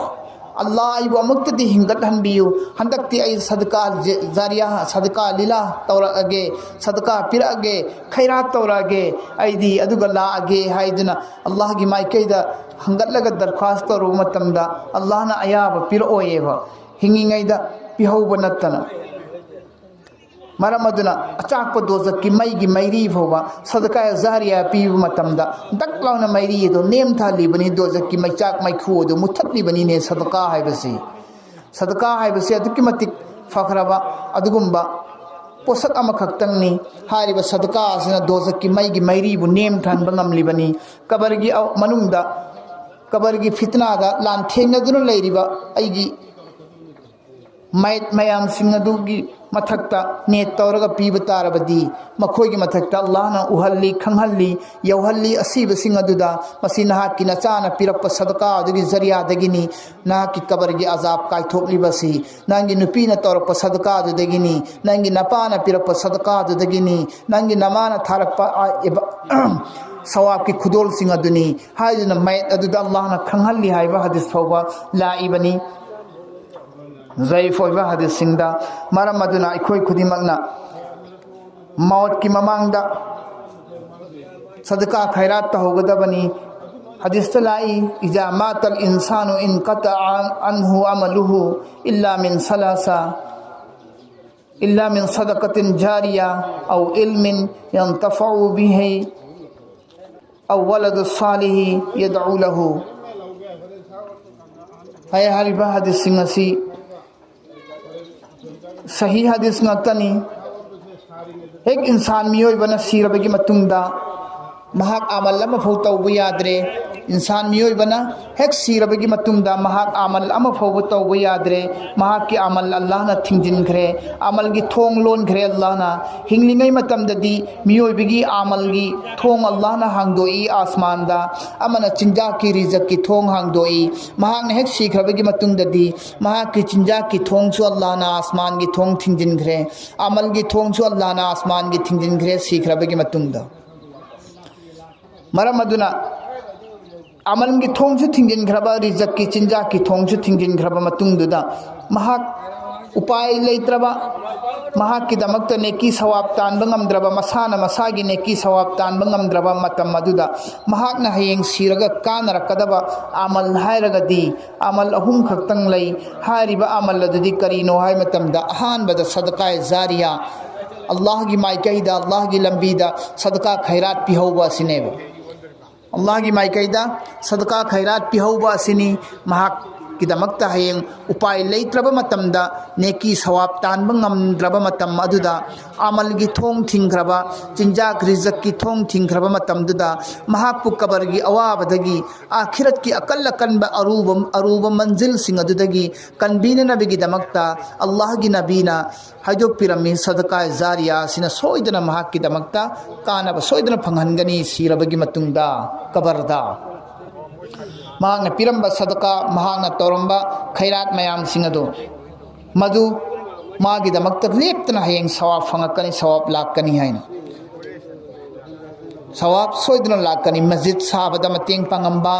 ꯑꯜꯂꯥꯍ, ꯑꯩꯕꯨ ꯑꯃꯨꯛꯇꯗꯤ ꯍꯤꯡꯒꯠꯍꯟꯕꯤꯌꯨ, ꯍꯟꯗꯛꯇꯤ ꯑꯩ ꯁꯗꯀꯥ ꯖ-, ꯖꯥꯔꯤꯌꯥ, ꯁꯗꯀꯥ ꯂꯤꯂꯥ ꯇꯧꯔꯛꯑꯒꯦ, ꯁꯗꯀꯥ ꯄꯤꯔꯛꯑꯒꯦ, ꯈꯩꯔꯥꯠ ꯇꯧꯔꯛꯑꯒꯦ, ꯑꯩꯗꯤ ꯑꯗꯨꯒ ꯂꯥꯛꯑꯒꯦ" ꯍꯥꯏꯗꯨꯅ ꯑꯜꯂꯥꯍꯒꯤ ꯃꯥꯏꯀꯩꯗ ꯍꯪꯒꯠꯂꯒ ꯗꯔꯈ꯭ꯋꯥꯁ ꯇꯧꯔꯨꯕ ꯃꯇꯝꯗ ꯑꯜꯂꯥꯍꯅ ꯑꯌꯥꯕ ꯄꯤꯔꯛꯑꯣꯏꯌꯦꯕ, ꯍꯤꯡꯉꯤꯉꯩꯗ ꯄꯤꯍꯧꯕ ꯅꯠꯇꯅ꯫ ꯃꯔꯝ ꯑꯗꯨꯅ ꯑꯆꯥꯛꯄ ꯗꯣꯖꯛꯀꯤ ꯃꯩꯒꯤ ꯃꯩꯔꯤ ꯐꯥꯎꯕ ꯁꯗꯀꯥ ꯖꯥꯔꯤꯌꯥ ꯄꯤꯕ ꯃꯇꯝꯗ ꯗꯛ ꯂꯥꯎꯅ ꯃꯩꯔꯤ ꯑꯗꯨ ꯅꯦꯝꯊꯍꯜꯂꯤꯕꯅꯤ, ꯗꯣꯖꯛꯀꯤ ꯃꯩꯆꯥꯛ ꯃꯩꯈꯨ ꯑꯗꯨ ꯃꯨꯊꯠꯂꯤꯕꯅꯤꯅꯦ ꯁꯗꯀꯥ ꯍꯥꯏꯕꯁꯤ꯫ ꯁꯗꯀꯥ ꯍꯥꯏꯕꯁꯤ ꯑꯗꯨꯛꯀꯤ ꯃꯇꯤꯛ ꯐꯈ꯭ꯔꯕ ꯑꯗꯨꯒꯨꯝꯕ ꯄꯣꯠꯁꯛ ꯑꯃꯈꯛꯇꯪꯅꯤ꯫ ꯍꯥꯏꯔꯤꯕ ꯁꯗꯀꯥ ꯑꯁꯤꯅ ꯗꯣꯖꯛꯀꯤ ꯃꯩꯒꯤ ꯃꯩꯔꯤꯕꯨ ꯅꯦꯝꯊꯍꯟꯕ ꯉꯝꯂꯤꯕꯅꯤ꯫ ꯀꯕꯔꯒꯤ ꯑ-, ꯃꯅꯨꯡꯗ, ꯀꯕꯔꯒꯤ ꯐꯤꯇꯅꯥꯗ ꯂꯥꯟꯊꯦꯡꯅꯗꯨꯅ ꯂꯩꯔꯤꯕ ꯑꯩꯒꯤ ꯃꯌꯦꯛ ꯃꯌꯥꯝꯁꯤꯡ ꯑꯗꯨꯒꯤ ꯃꯊꯛꯇ ꯅꯦꯠ ꯇꯧꯔꯒ ꯄꯤꯕ ꯇꯥꯔꯕꯗꯤ, ꯃꯈꯣꯏꯒꯤ ꯃꯊꯛꯇ ꯑꯜꯂꯥꯍꯅ ꯎꯍꯜꯂꯤ, ꯈꯪꯍꯜꯂꯤ, ꯌꯧꯍꯜꯂꯤ꯫ ꯑꯁꯤꯕꯁꯤꯡ ꯑꯗꯨꯗ ꯃꯁꯤ ꯅꯍꯥꯛꯀꯤ ꯅꯆꯥꯅ ꯄꯤꯔꯛꯄ ꯁꯗꯀꯥ ꯑꯗꯨꯒꯤ ꯖꯔꯤꯌꯥꯗꯒꯤꯅꯤ, ꯅꯍꯥꯛꯀꯤ ꯀꯕꯔꯒꯤ ꯑꯖꯥꯕ ꯀꯥꯏꯊꯣꯛꯂꯤꯕꯁꯤ, ꯅꯪꯒꯤ ꯅꯨꯄꯤꯅ ꯇꯧꯔꯛꯄ ꯁꯗꯀꯥ ꯑꯗꯨꯗꯒꯤꯅꯤ, ꯅꯪꯒꯤ ꯅꯄꯥꯅ ꯄꯤꯔꯛꯄ ꯁꯗꯀꯥ ꯑꯗꯨꯗꯒꯤꯅꯤ, ꯅꯪꯒꯤ ꯅꯃꯥꯅ ꯊꯥꯔꯛꯄ, ꯑ, ꯏꯕ-, ꯁꯋꯥꯕꯀꯤ ꯈꯨꯗꯣꯜꯁꯤꯡ ꯑꯗꯨꯅꯤ ꯍꯥꯏꯗꯨꯅ ꯃꯌꯦꯛ ꯑꯗꯨꯗ ꯑꯜꯂꯥꯍꯅ ꯈꯪꯍꯜꯂꯤ ꯍꯥꯏꯕ ꯍꯗꯤꯁ ꯐꯥꯎꯕ ꯂꯥꯛꯏꯕꯅꯤ꯫ ꯖꯌꯤꯐ ꯑꯣꯏꯕ ꯍꯗꯤꯁꯁꯤꯡꯗ꯫ ꯃꯔꯝ ꯑꯗꯨꯅ ꯑꯩꯈꯣꯏ ꯈꯨꯗꯤꯡꯃꯛꯅ ꯃꯧꯠꯀꯤ ꯃꯃꯥꯡꯗ ꯁꯗꯀꯥ ꯈꯩꯔꯥꯠ ꯇꯧꯍꯧꯒꯗꯕꯅꯤ꯫ ꯍꯗꯤꯁꯇ ꯂꯥꯛꯏ, "ꯏꯖꯥ ꯃꯥꯇꯜ ꯏꯟꯁꯥꯅꯨ ꯏꯟ ꯀꯇ ꯑꯟꯍꯨ ꯑꯃꯂꯨꯍꯨ ꯏꯜꯂꯥ ꯃꯤꯟ ꯁꯂꯥꯁꯥ, ꯏꯜꯂꯥ ꯃꯤꯟ ꯁꯗꯀꯇꯤꯟ ꯖꯥꯔꯤꯌꯥ ꯑꯧ ꯏꯜꯃꯤꯟ ꯌꯟꯇꯐꯎ ꯕꯤꯍꯤ ꯑꯧ ꯋꯂꯗꯨ ꯁꯥꯂꯤꯍꯤ ꯌꯗꯎ ꯂꯍꯨ"꯫ ꯍꯥꯏ-, ꯍꯥꯏꯔꯤꯕ ꯍꯗꯤꯁꯁꯤꯡ ꯑꯁꯤ ꯁꯍꯤ ꯍꯗꯤꯁ ꯉꯥꯛꯇꯅꯤ꯫ ꯍꯦꯛ ꯏꯟꯁꯥꯟ ꯃꯤꯑꯣꯏꯕꯅ ꯁꯤꯔꯕꯒꯤ ꯃꯇꯨꯡꯗ ꯃꯍꯥꯛ ꯑꯃꯜ ꯑꯃꯐꯥꯎ ꯇꯧꯕ ꯌꯥꯗ꯭ꯔꯦ꯫ ꯏꯟꯁꯥꯟ ꯃꯤꯑꯣꯏꯕꯅ ꯍꯦꯛ ꯁꯤꯔꯕꯒꯤ ꯃꯇꯨꯡꯗ ꯃꯍꯥꯛ ꯑꯃꯜ ꯑꯃꯐꯥꯎꯕ ꯇꯧꯕ ꯌꯥꯗ꯭ꯔꯦ꯫ ꯃꯍꯥꯛꯀꯤ ꯑꯃꯜ ꯑꯜꯂꯥꯍꯅ ꯊꯤꯡꯖꯤꯟꯈ꯭ꯔꯦ꯫ ꯑꯃꯜꯒꯤ ꯊꯣꯡ ꯂꯣꯟꯈ꯭ꯔꯦ ꯑꯜꯂꯥꯍꯅ꯫ ꯍꯤꯡꯂꯤꯉꯩ ꯃꯇꯝꯗꯗꯤ ꯃꯤꯑꯣꯏꯕꯒꯤ ꯑꯃꯜꯒꯤ ꯊꯣꯡ ꯑꯜꯂꯥꯍꯅ ꯍꯥꯡꯗꯣꯛꯏ ꯑꯥꯁꯃꯥꯟꯗ꯫ ꯑꯃꯅ ꯆꯤꯟꯖꯥꯛꯀꯤ ꯔꯤꯖꯛꯀꯤ ꯊꯣꯡ ꯍꯥꯡꯗꯣꯛꯏ꯫ ꯃꯍꯥꯛꯅ ꯍꯦꯛ ꯁꯤꯈ꯭ꯔꯕꯒꯤ ꯃꯇꯨꯡꯗꯗꯤ ꯃꯍꯥꯛꯀꯤ ꯆꯤꯟꯖꯥꯛꯀꯤ ꯊꯣꯡꯁꯨ ꯑꯜꯂꯥꯍꯅ ꯑꯥꯁꯃꯥꯟꯒꯤ ꯊꯣꯡ ꯊꯤꯡꯖꯤꯟꯈ꯭ꯔꯦ꯫ ꯑꯃꯜꯒꯤ ꯊꯣꯡꯁꯨ ꯑꯜꯂꯥꯍꯅ ꯑꯥꯁꯃꯥꯟꯒꯤ ꯊꯤꯡꯖꯤꯟꯈ꯭ꯔꯦ ꯁꯤꯈ꯭ꯔꯕꯒꯤ ꯃꯇꯨꯡꯗ꯫ ꯃꯔꯝ ꯑꯗꯨꯅ ꯑꯃꯜꯒꯤ ꯊꯣꯡꯁꯨ ꯊꯤꯡꯖꯤꯟꯈ꯭ꯔꯕ, ꯔꯤꯖꯛꯀꯤ ꯆꯤꯟꯖꯥꯛꯀꯤ ꯊꯣꯡꯁꯨ ꯊꯤꯡꯖꯤꯟꯈ꯭ꯔꯕ ꯃꯇꯨꯡꯗꯨꯗ ꯃꯍꯥꯛ ꯎꯄꯥꯏ ꯂꯩꯇ꯭ꯔꯕ, ꯃꯍꯥꯛꯀꯤꯗꯃꯛꯇ ꯅꯦꯀꯤ ꯁꯋꯥꯕ ꯇꯥꯟꯕ ꯉꯝꯗ꯭ꯔꯕ, ꯃꯁꯥꯅ ꯃꯁꯥꯒꯤ ꯅꯦꯀꯤ ꯁꯋꯥꯕ ꯇꯥꯟꯕ ꯉꯝꯗ꯭ꯔꯕ ꯃꯇꯝ ꯑꯗꯨꯗ ꯃꯍꯥꯛꯅ ꯍꯌꯦꯡ ꯁꯤꯔꯒ ꯀꯥꯟꯅꯔꯛꯀꯗꯕ ꯑꯃꯜ ꯍꯥꯏꯔꯒꯗꯤ ꯑꯃꯜ ꯑꯍꯨꯝ ꯈꯛꯇꯪ ꯂꯩ꯫ ꯍꯥꯏꯔꯤꯕ ꯑꯃꯜ ꯑꯗꯨꯗꯤ ꯀꯔꯤꯅꯣ ꯍꯥꯏ ꯃꯇꯝꯗ ꯑꯍꯥꯟꯕꯗ ꯁꯗꯀꯥ ꯖꯥꯔꯤꯌꯥ, ꯑꯜꯂꯥꯍꯒꯤ ꯃꯥꯏꯀꯩꯗ, ꯑꯜꯂꯥꯍꯒꯤ ꯂꯝꯕꯤꯗ ꯁꯗꯀꯥ ꯈꯩꯔꯥꯠ ꯄꯤꯍꯧꯕ ꯑꯁꯤꯅꯦꯕ꯫ ꯑꯜꯂꯥꯍꯒꯤ ꯃꯥꯏꯀꯩꯗ ꯁꯗꯀꯥ ꯈꯩꯔꯥꯠ ꯄꯤꯍꯧꯕ ꯑꯁꯤꯅꯤ꯫ ꯃꯍꯥꯛꯀꯤꯗꯃꯛꯇ ꯍꯌꯦꯡ ꯎꯄꯥꯏ ꯂꯩꯇ꯭ꯔꯕ ꯃꯇꯝꯗ, ꯅꯦꯀꯤ ꯁꯋꯥꯕ ꯇꯥꯟꯕ ꯉꯝꯗ꯭ꯔꯕ ꯃꯇꯝ ꯑꯗꯨꯗ, ꯑꯃꯜꯒꯤ ꯊꯣꯡ ꯊꯤꯡꯈ꯭ꯔꯕ, ꯆꯤꯟꯖꯥꯛ ꯔꯤꯖꯛꯀꯤ ꯊꯣꯡ ꯊꯤꯡꯈ꯭ꯔꯕ ꯃꯇꯝꯗꯨꯗ, ꯃꯍꯥꯛꯄꯨ ꯀꯕꯔꯒꯤ ꯑꯋꯥꯕꯗꯒꯤ, ꯑꯥꯈꯤꯔꯠꯀꯤ ꯑꯀꯜ ꯑꯀꯟꯕ ꯑꯔꯨꯕ, ꯑꯔꯨꯕ ꯃꯟꯖꯤꯜꯁꯤꯡ ꯑꯗꯨꯗꯒꯤ ꯀꯟꯕꯤꯅꯅꯕꯒꯤꯗꯃꯛꯇ ꯑꯜꯂꯥꯍꯒꯤ ꯅꯕꯤꯅ ꯍꯥꯏꯗꯣꯛꯄꯤꯔꯝꯃꯤ, ꯁꯗꯀꯥ ꯖꯥꯔꯤꯌꯥ ꯑꯁꯤꯅ ꯁꯣꯏꯗꯅ ꯃꯍꯥꯛꯀꯤꯗꯃꯛꯇ ꯀꯥꯟꯅꯕ ꯁꯣꯏꯗꯅ ꯐꯪꯍꯟꯒꯅꯤ ꯁꯤꯔꯕꯒꯤ ꯃꯇꯨꯡꯗ ꯀꯕꯔꯗ꯫ ꯃꯍꯥꯛꯅ ꯄꯤꯔꯝꯕ ꯁꯗꯀꯥ, ꯃꯍꯥꯛꯅ ꯇꯧꯔꯝꯕ ꯈꯩꯔꯥꯠ ꯃꯌꯥꯝꯁꯤꯡ ꯑꯗꯨ, ꯃꯗꯨ ꯃꯥꯒꯤꯗꯃꯛꯇ ꯂꯦꯞꯇꯅ ꯍꯌꯦꯡ ꯁꯋꯥꯕ ꯐꯪꯉꯛꯀꯅꯤ, ꯁꯋꯥꯕ ꯂꯥꯛꯀꯅꯤ ꯍꯥꯏꯅ꯫ ꯁꯋꯥꯕ ꯁꯣꯏꯗꯅ ꯂꯥꯛꯀꯅꯤ꯫ ꯃꯁꯖꯤꯗ ꯁꯥꯕꯗ ꯃꯇꯦꯡ ꯄꯥꯡꯉꯝꯕ,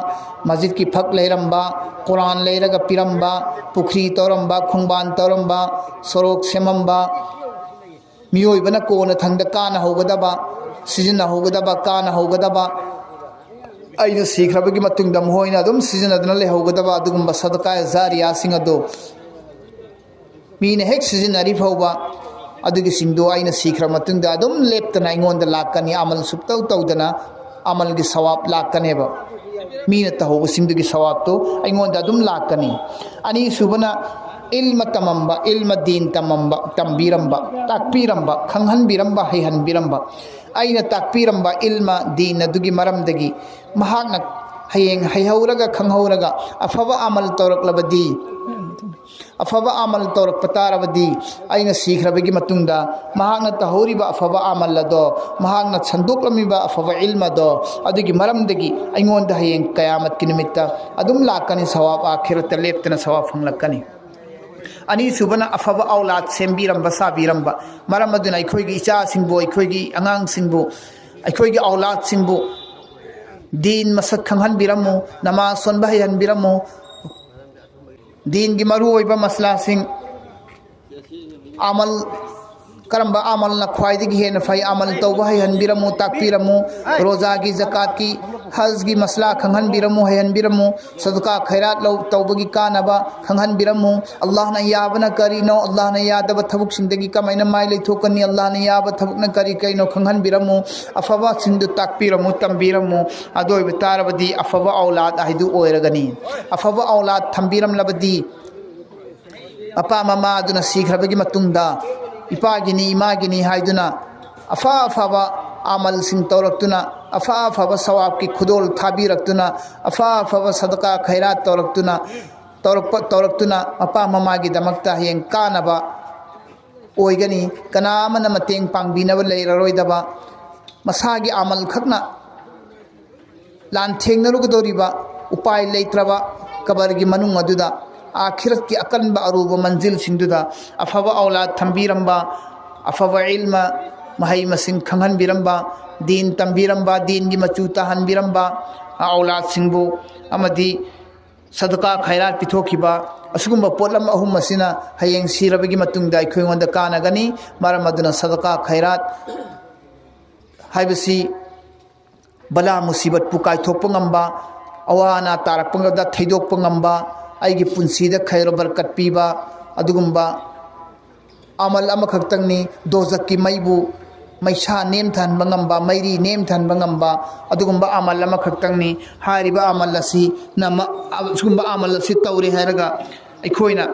ꯃꯁꯖꯤꯗꯀꯤ ꯐꯛ ꯂꯩꯔꯝꯕ, ꯀꯣꯔꯥꯟ ꯂꯩꯔꯒ ꯄꯤꯔꯝꯕ, ꯄꯨꯈ꯭ꯔꯤ ꯇꯧꯔꯝꯕ, ꯈꯣꯡꯕꯥꯟ ꯇꯧꯔꯝꯕ, ꯁꯣꯔꯣꯛ ꯁꯦꯝꯃꯝꯕ, ꯃꯤꯑꯣꯏꯕꯅ ꯀꯣꯟꯅ ꯊꯪꯗ ꯀꯥꯟꯅꯍꯧꯒꯗꯕ, ꯁꯤꯖꯤꯟꯅꯍꯧꯒꯗꯕ, ꯀꯥꯟꯅꯍꯧꯒꯗꯕ, ꯑꯩꯅ ꯁꯤꯈ꯭ꯔꯕꯒꯤ ꯃꯇꯨꯡꯗ ꯃꯈꯣꯏꯅ ꯑꯗꯨꯝ ꯁꯤꯖꯤꯟꯅꯗꯨꯅ ꯂꯩꯍꯧꯒꯗꯕ ꯑꯗꯨꯒꯨꯝꯕ ꯁꯗꯀꯥ ꯖꯥꯔꯤꯌꯥꯁꯤꯡ ꯑꯗꯨ ꯃꯤꯅ ꯍꯦꯛ ꯁꯤꯖꯤꯟꯅꯔꯤ ꯐꯥꯎꯕ ꯑꯗꯨꯒꯤꯁꯤꯡꯗꯣ ꯑꯩꯅ ꯁꯤꯈ꯭ꯔ ꯃꯇꯨꯡꯗ ꯑꯗꯨꯝ ꯂꯦꯞꯇꯅ ꯑꯩꯉꯣꯟꯗ ꯂꯥꯛꯀꯅꯤ꯫ ꯑꯃꯜ ꯁꯨꯞꯇꯧ ꯇꯧꯗꯅ ꯑꯃꯜꯒꯤ ꯁꯋꯥꯕ ꯂꯥꯛꯀꯅꯦꯕ꯫ ꯃꯤꯅ ꯇꯧꯍꯧꯕꯁꯤꯡꯗꯨꯒꯤ ꯁꯋꯥꯕꯇꯣ ꯑꯩꯉꯣꯟꯗ ꯑꯗꯨꯝ ꯂꯥꯛꯀꯅꯤ꯫ ꯑꯅꯤꯁꯨꯕꯅ ꯏꯜꯃ ꯇꯝꯃꯝꯕ, ꯏꯜꯃ ꯗꯤꯟ ꯇꯝꯃꯝꯕ, ꯇꯝꯕꯤꯔꯝꯕ, ꯇꯥꯛꯄꯤꯔꯝꯕ, ꯈꯪꯍꯟꯕꯤꯔꯝꯕ, ꯍꯩꯍꯟꯕꯤꯔꯝꯕ꯫ ꯑꯩꯅ ꯇꯥꯛꯄꯤꯔꯝꯕ ꯏꯜꯃ ꯗꯤꯟ ꯑꯗꯨꯒꯤ ꯃꯔꯝꯗꯒꯤ ꯃꯍꯥꯛꯅ ꯍꯌꯦꯡ ꯍꯩꯍꯧꯔꯒ ꯈꯪꯍꯧꯔꯒ ꯑꯐꯕ ꯑꯃꯜ ꯇꯧꯔꯛꯂꯕꯗꯤ, ꯑꯐꯕ ꯑꯃꯜ ꯇꯧꯔꯛꯄ ꯇꯥꯔꯕꯗꯤ, ꯑꯩꯅ ꯁꯤꯈ꯭ꯔꯕꯒꯤ ꯃꯇꯨꯡꯗ ꯃꯍꯥꯛꯅ ꯇꯧꯍꯧꯔꯤꯕ ꯑꯐꯕ ꯑꯃꯜ ꯑꯗꯣ, ꯃꯍꯥꯛꯅ ꯁꯟꯗꯣꯛꯂꯝꯃꯤꯕ ꯑꯐꯕ ꯏꯜꯝ ꯑꯗꯣ, ꯑꯗꯨꯒꯤ ꯃꯔꯝꯗꯒꯤ ꯑꯩꯉꯣꯟꯗ ꯍꯌꯦꯡ ꯀꯌꯥꯃꯠꯀꯤ ꯅꯨꯃꯤꯠꯇ ꯑꯗꯨꯝ ꯂꯥꯛꯀꯅꯤ, ꯁꯋꯥꯕ, ꯑꯥꯈꯤꯔꯠꯇ ꯂꯦꯞꯇꯅ ꯁꯋꯥꯕ ꯐꯪꯂꯛꯀꯅꯤ꯫ ꯑꯅꯤꯁꯨꯕꯅ ꯑꯐꯕ ꯑꯧꯂꯥꯗ ꯁꯦꯝꯕꯤꯔꯝꯕ, ꯁꯥꯕꯤꯔꯝꯕ꯫ ꯃꯔꯝ ꯑꯗꯨꯅ ꯑꯩꯈꯣꯏꯒꯤ ꯏꯆꯥꯁꯤꯡꯕꯨ, ꯑꯩꯈꯣꯏꯒꯤ ꯑꯉꯥꯡꯁꯤꯡꯕꯨ, ꯑꯩꯈꯣꯏꯒꯤ ꯑꯧꯂꯥꯗꯁꯤꯡꯕꯨ ꯗꯤꯟ ꯃꯁꯛ ꯈꯪꯍꯟꯕꯤꯔꯝꯃꯨ, ꯅꯃꯥꯖ ꯁꯣꯟꯕ ꯍꯩꯍꯟꯕꯤꯔꯝꯃꯨ, ꯗꯤꯟꯒꯤ ꯃꯔꯨꯑꯣꯏꯕ ꯃꯁꯂꯥꯁꯤꯡ, ꯑꯃꯜ, ꯀꯔꯝꯕ ꯑꯃꯜꯅ ꯈ꯭ꯋꯥꯏꯗꯒꯤ ꯍꯦꯟꯅ ꯐꯩ, ꯑꯃꯜ ꯇꯧꯕ ꯍꯩꯍꯟꯕꯤꯔꯝꯃꯨ, ꯇꯥꯛꯄꯤꯔꯝꯃꯨ, ꯔꯣꯖꯥꯒꯤ, ꯖꯀꯥꯠꯀꯤ, ꯍꯖꯒꯤ ꯃꯁꯂꯥ ꯈꯪꯍꯟꯕꯤꯔꯝꯃꯨ, ꯍꯩꯍꯟꯕꯤꯔꯝꯃꯨ, ꯁꯗꯀꯥ ꯈꯩꯔꯥꯠ ꯂꯧ-, ꯇꯧꯕꯒꯤ ꯀꯥꯟꯅꯕ ꯈꯪꯍꯟꯕꯤꯔꯝꯃꯨ, ꯑꯜꯂꯥꯍꯅ ꯌꯥꯕꯅ ꯀꯔꯤꯅꯣ, ꯑꯜꯂꯥꯍꯅ ꯌꯥꯗꯕ ꯊꯕꯛꯁꯤꯡꯗꯒꯤ ꯀꯃꯥꯏꯅ ꯃꯥꯏ ꯂꯩꯊꯣꯛꯀꯅꯤ, ꯑꯜꯂꯥꯍꯅ ꯌꯥꯕ ꯊꯕꯛꯅ ꯀꯔꯤ ꯀꯔꯤꯅꯣ ꯈꯪꯍꯟꯕꯤꯔꯝꯃꯨ, ꯑꯐꯕꯁꯤꯡꯗꯨ ꯇꯥꯛꯄꯤꯔꯝꯃꯨ, ꯇꯝꯕꯤꯔꯝꯃꯨ꯫ ꯑꯗꯨ ꯑꯣꯏꯕ ꯇꯥꯔꯕꯗꯤ ꯑꯐꯕ ꯑꯧꯂꯥꯗ ꯍꯥꯏꯗꯨ ꯑꯣꯏꯔꯒꯅꯤ꯫ ꯑꯐꯕ ꯑꯧꯂꯥꯗ ꯊꯝꯕꯤꯔꯝꯂꯕꯗꯤ ꯃꯄꯥ ꯃꯃꯥ ꯑꯗꯨꯅ ꯁꯤꯈ꯭ꯔꯕꯒꯤ ꯃꯇꯨꯡꯗ ꯏꯄꯥꯒꯤꯅꯤ, ꯏꯃꯥꯒꯤꯅꯤ ꯍꯥꯏꯗꯨꯅ ꯑꯐ ꯑꯐꯕ ꯑꯃꯜꯁꯤꯡ ꯇꯧꯔꯛꯇꯨꯅ, ꯑꯐ ꯑꯐꯕ ꯁꯋꯥꯕꯀꯤ ꯈꯨꯗꯣꯜ ꯊꯥꯕꯤꯔꯛꯇꯨꯅ, ꯑꯐ ꯑꯐꯕ ꯁꯗꯀꯥ ꯈꯩꯔꯥꯠ ꯇꯧꯔꯛꯇꯨꯅ, ꯇꯧꯔꯛꯄ, ꯇꯧꯔꯛꯇꯨꯅ ꯃꯄꯥ ꯃꯃꯥꯒꯤꯗꯃꯛꯇ ꯍꯌꯦꯡ ꯀꯥꯟꯅꯕ ꯑꯣꯏꯒꯅꯤ꯫ ꯀꯅꯥ ꯑꯃꯅ ꯃꯇꯦꯡ ꯄꯥꯡꯕꯤꯅꯕ ꯂꯩꯔꯔꯣꯏꯗꯕ, ꯃꯁꯥꯒꯤ ꯑꯃꯜ ꯈꯛꯅ ꯂꯥꯟꯊꯦꯡꯅꯔꯨꯒꯗꯧꯔꯤꯕ ꯎꯄꯥꯏ ꯂꯩꯇ꯭ꯔꯕ ꯀꯕꯔꯒꯤ ꯃꯅꯨꯡ ꯑꯗꯨꯗ, ꯑꯥꯈꯤꯔꯠꯀꯤ ꯑꯀꯟꯕ ꯑꯔꯨꯕ ꯃꯟꯖꯤꯜꯁꯤꯡꯗꯨꯗ ꯑꯐꯕ ꯑꯧꯂꯥꯗ ꯊꯝꯕꯤꯔꯝꯕ, ꯑꯐꯕ ꯏꯜꯃ, ꯃꯍꯩ ꯃꯁꯤꯡ ꯈꯪꯍꯟꯕꯤꯔꯝꯕ, ꯗꯤꯟ ꯇꯝꯕꯤꯔꯝꯕ, ꯗꯤꯟꯒꯤ ꯃꯆꯨ ꯇꯥꯍꯟꯕꯤꯔꯝꯕ ꯑꯧꯂꯥꯗꯁꯤꯡꯕꯨ ꯑꯃꯗꯤ ꯁꯗꯀꯥ ꯈꯥꯏꯔꯥꯠ ꯄꯤꯊꯣꯛꯈꯤꯕ, ꯑꯁꯤꯒꯨꯝꯕ ꯄꯣꯠꯂꯝ ꯑꯍꯨꯝ ꯑꯁꯤꯅ ꯍꯌꯦꯡ ꯁꯤꯔꯕꯒꯤ ꯃꯇꯨꯡꯗ ꯑꯩꯈꯣꯏꯉꯣꯟꯗ ꯀꯥꯟꯅꯒꯅꯤ꯫ ꯃꯔꯝ ꯑꯗꯨꯅ ꯁꯗꯀꯥ ꯈꯥꯏꯔꯥꯠ ꯍꯥꯏꯕꯁꯤ ꯕꯂꯥ ꯃꯨꯁꯤꯕꯠꯄꯨ ꯀꯥꯏꯊꯣꯛꯄ ꯉꯝꯕ, ꯑꯋꯥ ꯑꯅꯥ ꯇꯥꯔꯛꯄꯗ ꯊꯩꯗꯣꯛꯄ ꯉꯝꯕ, ꯑꯩꯒꯤ ꯄꯨꯟꯁꯤꯗ ꯈꯩꯔ ꯕꯔꯀꯠ ꯄꯤꯕ, ꯑꯗꯨꯒꯨꯝꯕ ꯑꯃꯜ ꯑꯃꯈꯛꯇꯪꯅꯤ꯫ ꯗꯣꯖꯛꯀꯤ ꯃꯩꯕꯨ ꯃꯩꯁꯥ ꯅꯦꯝꯊꯍꯟꯕ ꯉꯝꯕ, ꯃꯩꯔꯤ ꯅꯦꯝꯊꯍꯟꯕ ꯉꯝꯕ ꯑꯗꯨꯒꯨꯝꯕ ꯑꯃꯜ ꯑꯃꯈꯛꯇꯪꯅꯤ꯫ ꯍꯥꯏꯔꯤꯕ ꯑꯃꯜ ꯑꯁꯤ ꯅꯃ-, ꯑꯁꯤꯒꯨꯝꯕ ꯑꯃꯜ ꯑꯁꯤ ꯇꯧꯔꯦ ꯍꯥꯏꯔꯒ ꯑꯩꯈꯣꯏꯅ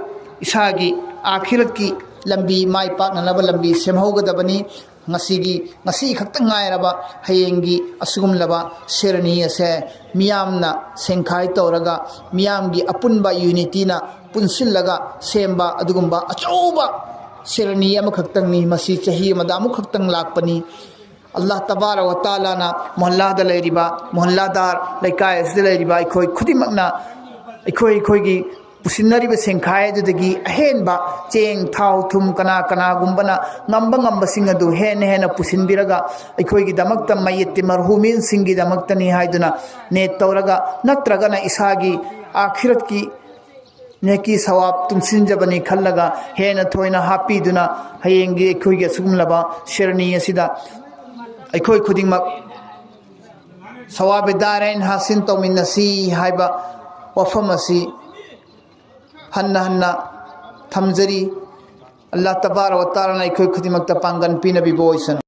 ꯏꯁꯥꯒꯤ ꯑꯥꯈꯤꯔꯠꯀꯤ ꯂꯝꯕꯤ, ꯃꯥꯏ ꯄꯥꯛꯅꯅꯕ ꯂꯝꯕꯤ ꯁꯦꯝꯍꯧꯒꯗꯕꯅꯤ꯫ ꯉꯁꯤꯒꯤ, ꯉꯁꯤ ꯈꯛꯇ ꯉꯥꯏꯔꯕ ꯍꯌꯦꯡꯒꯤ ꯑꯁꯤꯒꯨꯝꯂꯕ ꯁꯦꯔꯅꯤ ꯑꯁꯦ ꯃꯤꯌꯥꯝꯅ ꯁꯦꯡꯈꯥꯏ ꯇꯧꯔꯒ, ꯃꯤꯌꯥꯝꯒꯤ ꯑꯄꯨꯟꯕ ꯌꯨꯅꯤꯇꯤꯅ ꯄꯨꯟꯁꯤꯜꯂꯒ ꯁꯦꯝꯕ ꯑꯗꯨꯒꯨꯝꯕ ꯑꯆꯧꯕ ꯁꯦꯔꯅꯤ ꯑꯃꯈꯛꯇꯪꯅꯤ꯫ ꯃꯁꯤ ꯆꯍꯤ ꯑꯃꯗ ꯑꯃꯨꯛꯈꯛꯇꯪ ꯂꯥꯛꯄꯅꯤ꯫ ꯑꯜꯂꯥꯍ ꯇꯕꯥꯔꯛ ꯋ ꯇꯥꯂꯥꯅ ꯃꯣꯍꯜꯂꯥꯗ ꯂꯩꯔꯤꯕ, ꯃꯣꯍꯜꯂꯥꯗꯥꯔ ꯂꯩꯀꯥꯏ ꯑꯁꯤꯗ ꯂꯩꯔꯤꯕ ꯑꯩꯈꯣꯏ ꯈꯨꯗꯤꯡꯃꯛꯅ, ꯑꯩꯈꯣꯏ ꯑꯩꯈꯣꯏꯒꯤ ꯄꯨꯁꯤꯟꯅꯔꯤꯕ ꯁꯦꯟꯈꯥꯏ ꯑꯗꯨꯗꯒꯤ ꯑꯍꯦꯟꯕ ꯆꯦꯡ, ꯊꯥꯎ, ꯊꯨꯝ, ꯀꯅꯥ ꯀꯅꯥꯒꯨꯝꯕꯅ ꯉꯝꯕ ꯉꯝꯕꯁꯤꯡ ꯑꯗꯨ ꯍꯦꯟꯅ ꯍꯦꯟꯅ ꯄꯨꯁꯤꯟꯕꯤꯔꯒ, ꯑꯩꯈꯣꯏꯒꯤꯗꯃꯛꯇ, ꯃꯌꯦꯠꯇꯤ ꯃꯔꯍꯨꯃꯤꯟꯁꯤꯡꯒꯤꯗꯃꯛꯇꯅꯤ ꯍꯥꯏꯗꯨꯅ ꯅꯦꯠ ꯇꯧꯔꯒ, ꯅꯠꯇ꯭ꯔꯒꯅ ꯏꯁꯥꯒꯤ ꯑꯥꯈꯤꯔꯠꯀꯤ ꯅꯦꯀꯤ ꯁꯋꯥꯕ ꯇꯨꯡꯁꯤꯟꯖꯕꯅꯤ ꯈꯜꯂꯒ ꯍꯦꯟꯅ ꯊꯣꯏꯅ ꯍꯥꯞꯄꯤꯗꯨꯅ, ꯍꯌꯦꯡꯒꯤ ꯑꯩꯈꯣꯏꯒꯤ ꯑꯁꯤꯒꯨꯝꯂꯕ ꯁꯦꯔꯅꯤ ꯑꯁꯤꯗ ꯑꯩꯈꯣꯏ ꯈꯨꯗꯤꯡꯃꯛ ꯁꯋꯥꯕꯦ ꯗꯥꯔꯦꯟ ꯍꯥꯁꯤꯟ ꯇꯧꯃꯤꯟꯅꯁꯤ ꯍꯥꯏꯕ ꯋꯥꯐꯝ ꯑꯁꯤ ꯍꯟꯅ ꯍꯟꯅ ꯊꯝꯖꯔꯤ꯫ ꯑꯜꯂꯥꯍ ꯇꯕꯥꯔꯛ ꯋ ꯇꯥꯂꯥꯅ ꯑꯩꯈꯣꯏ ꯈꯨꯗꯤꯡꯃꯛꯇ ꯄꯥꯡꯒꯟ ꯄꯤꯅꯕꯤꯕ ꯑꯣꯏꯁꯅꯨ꯫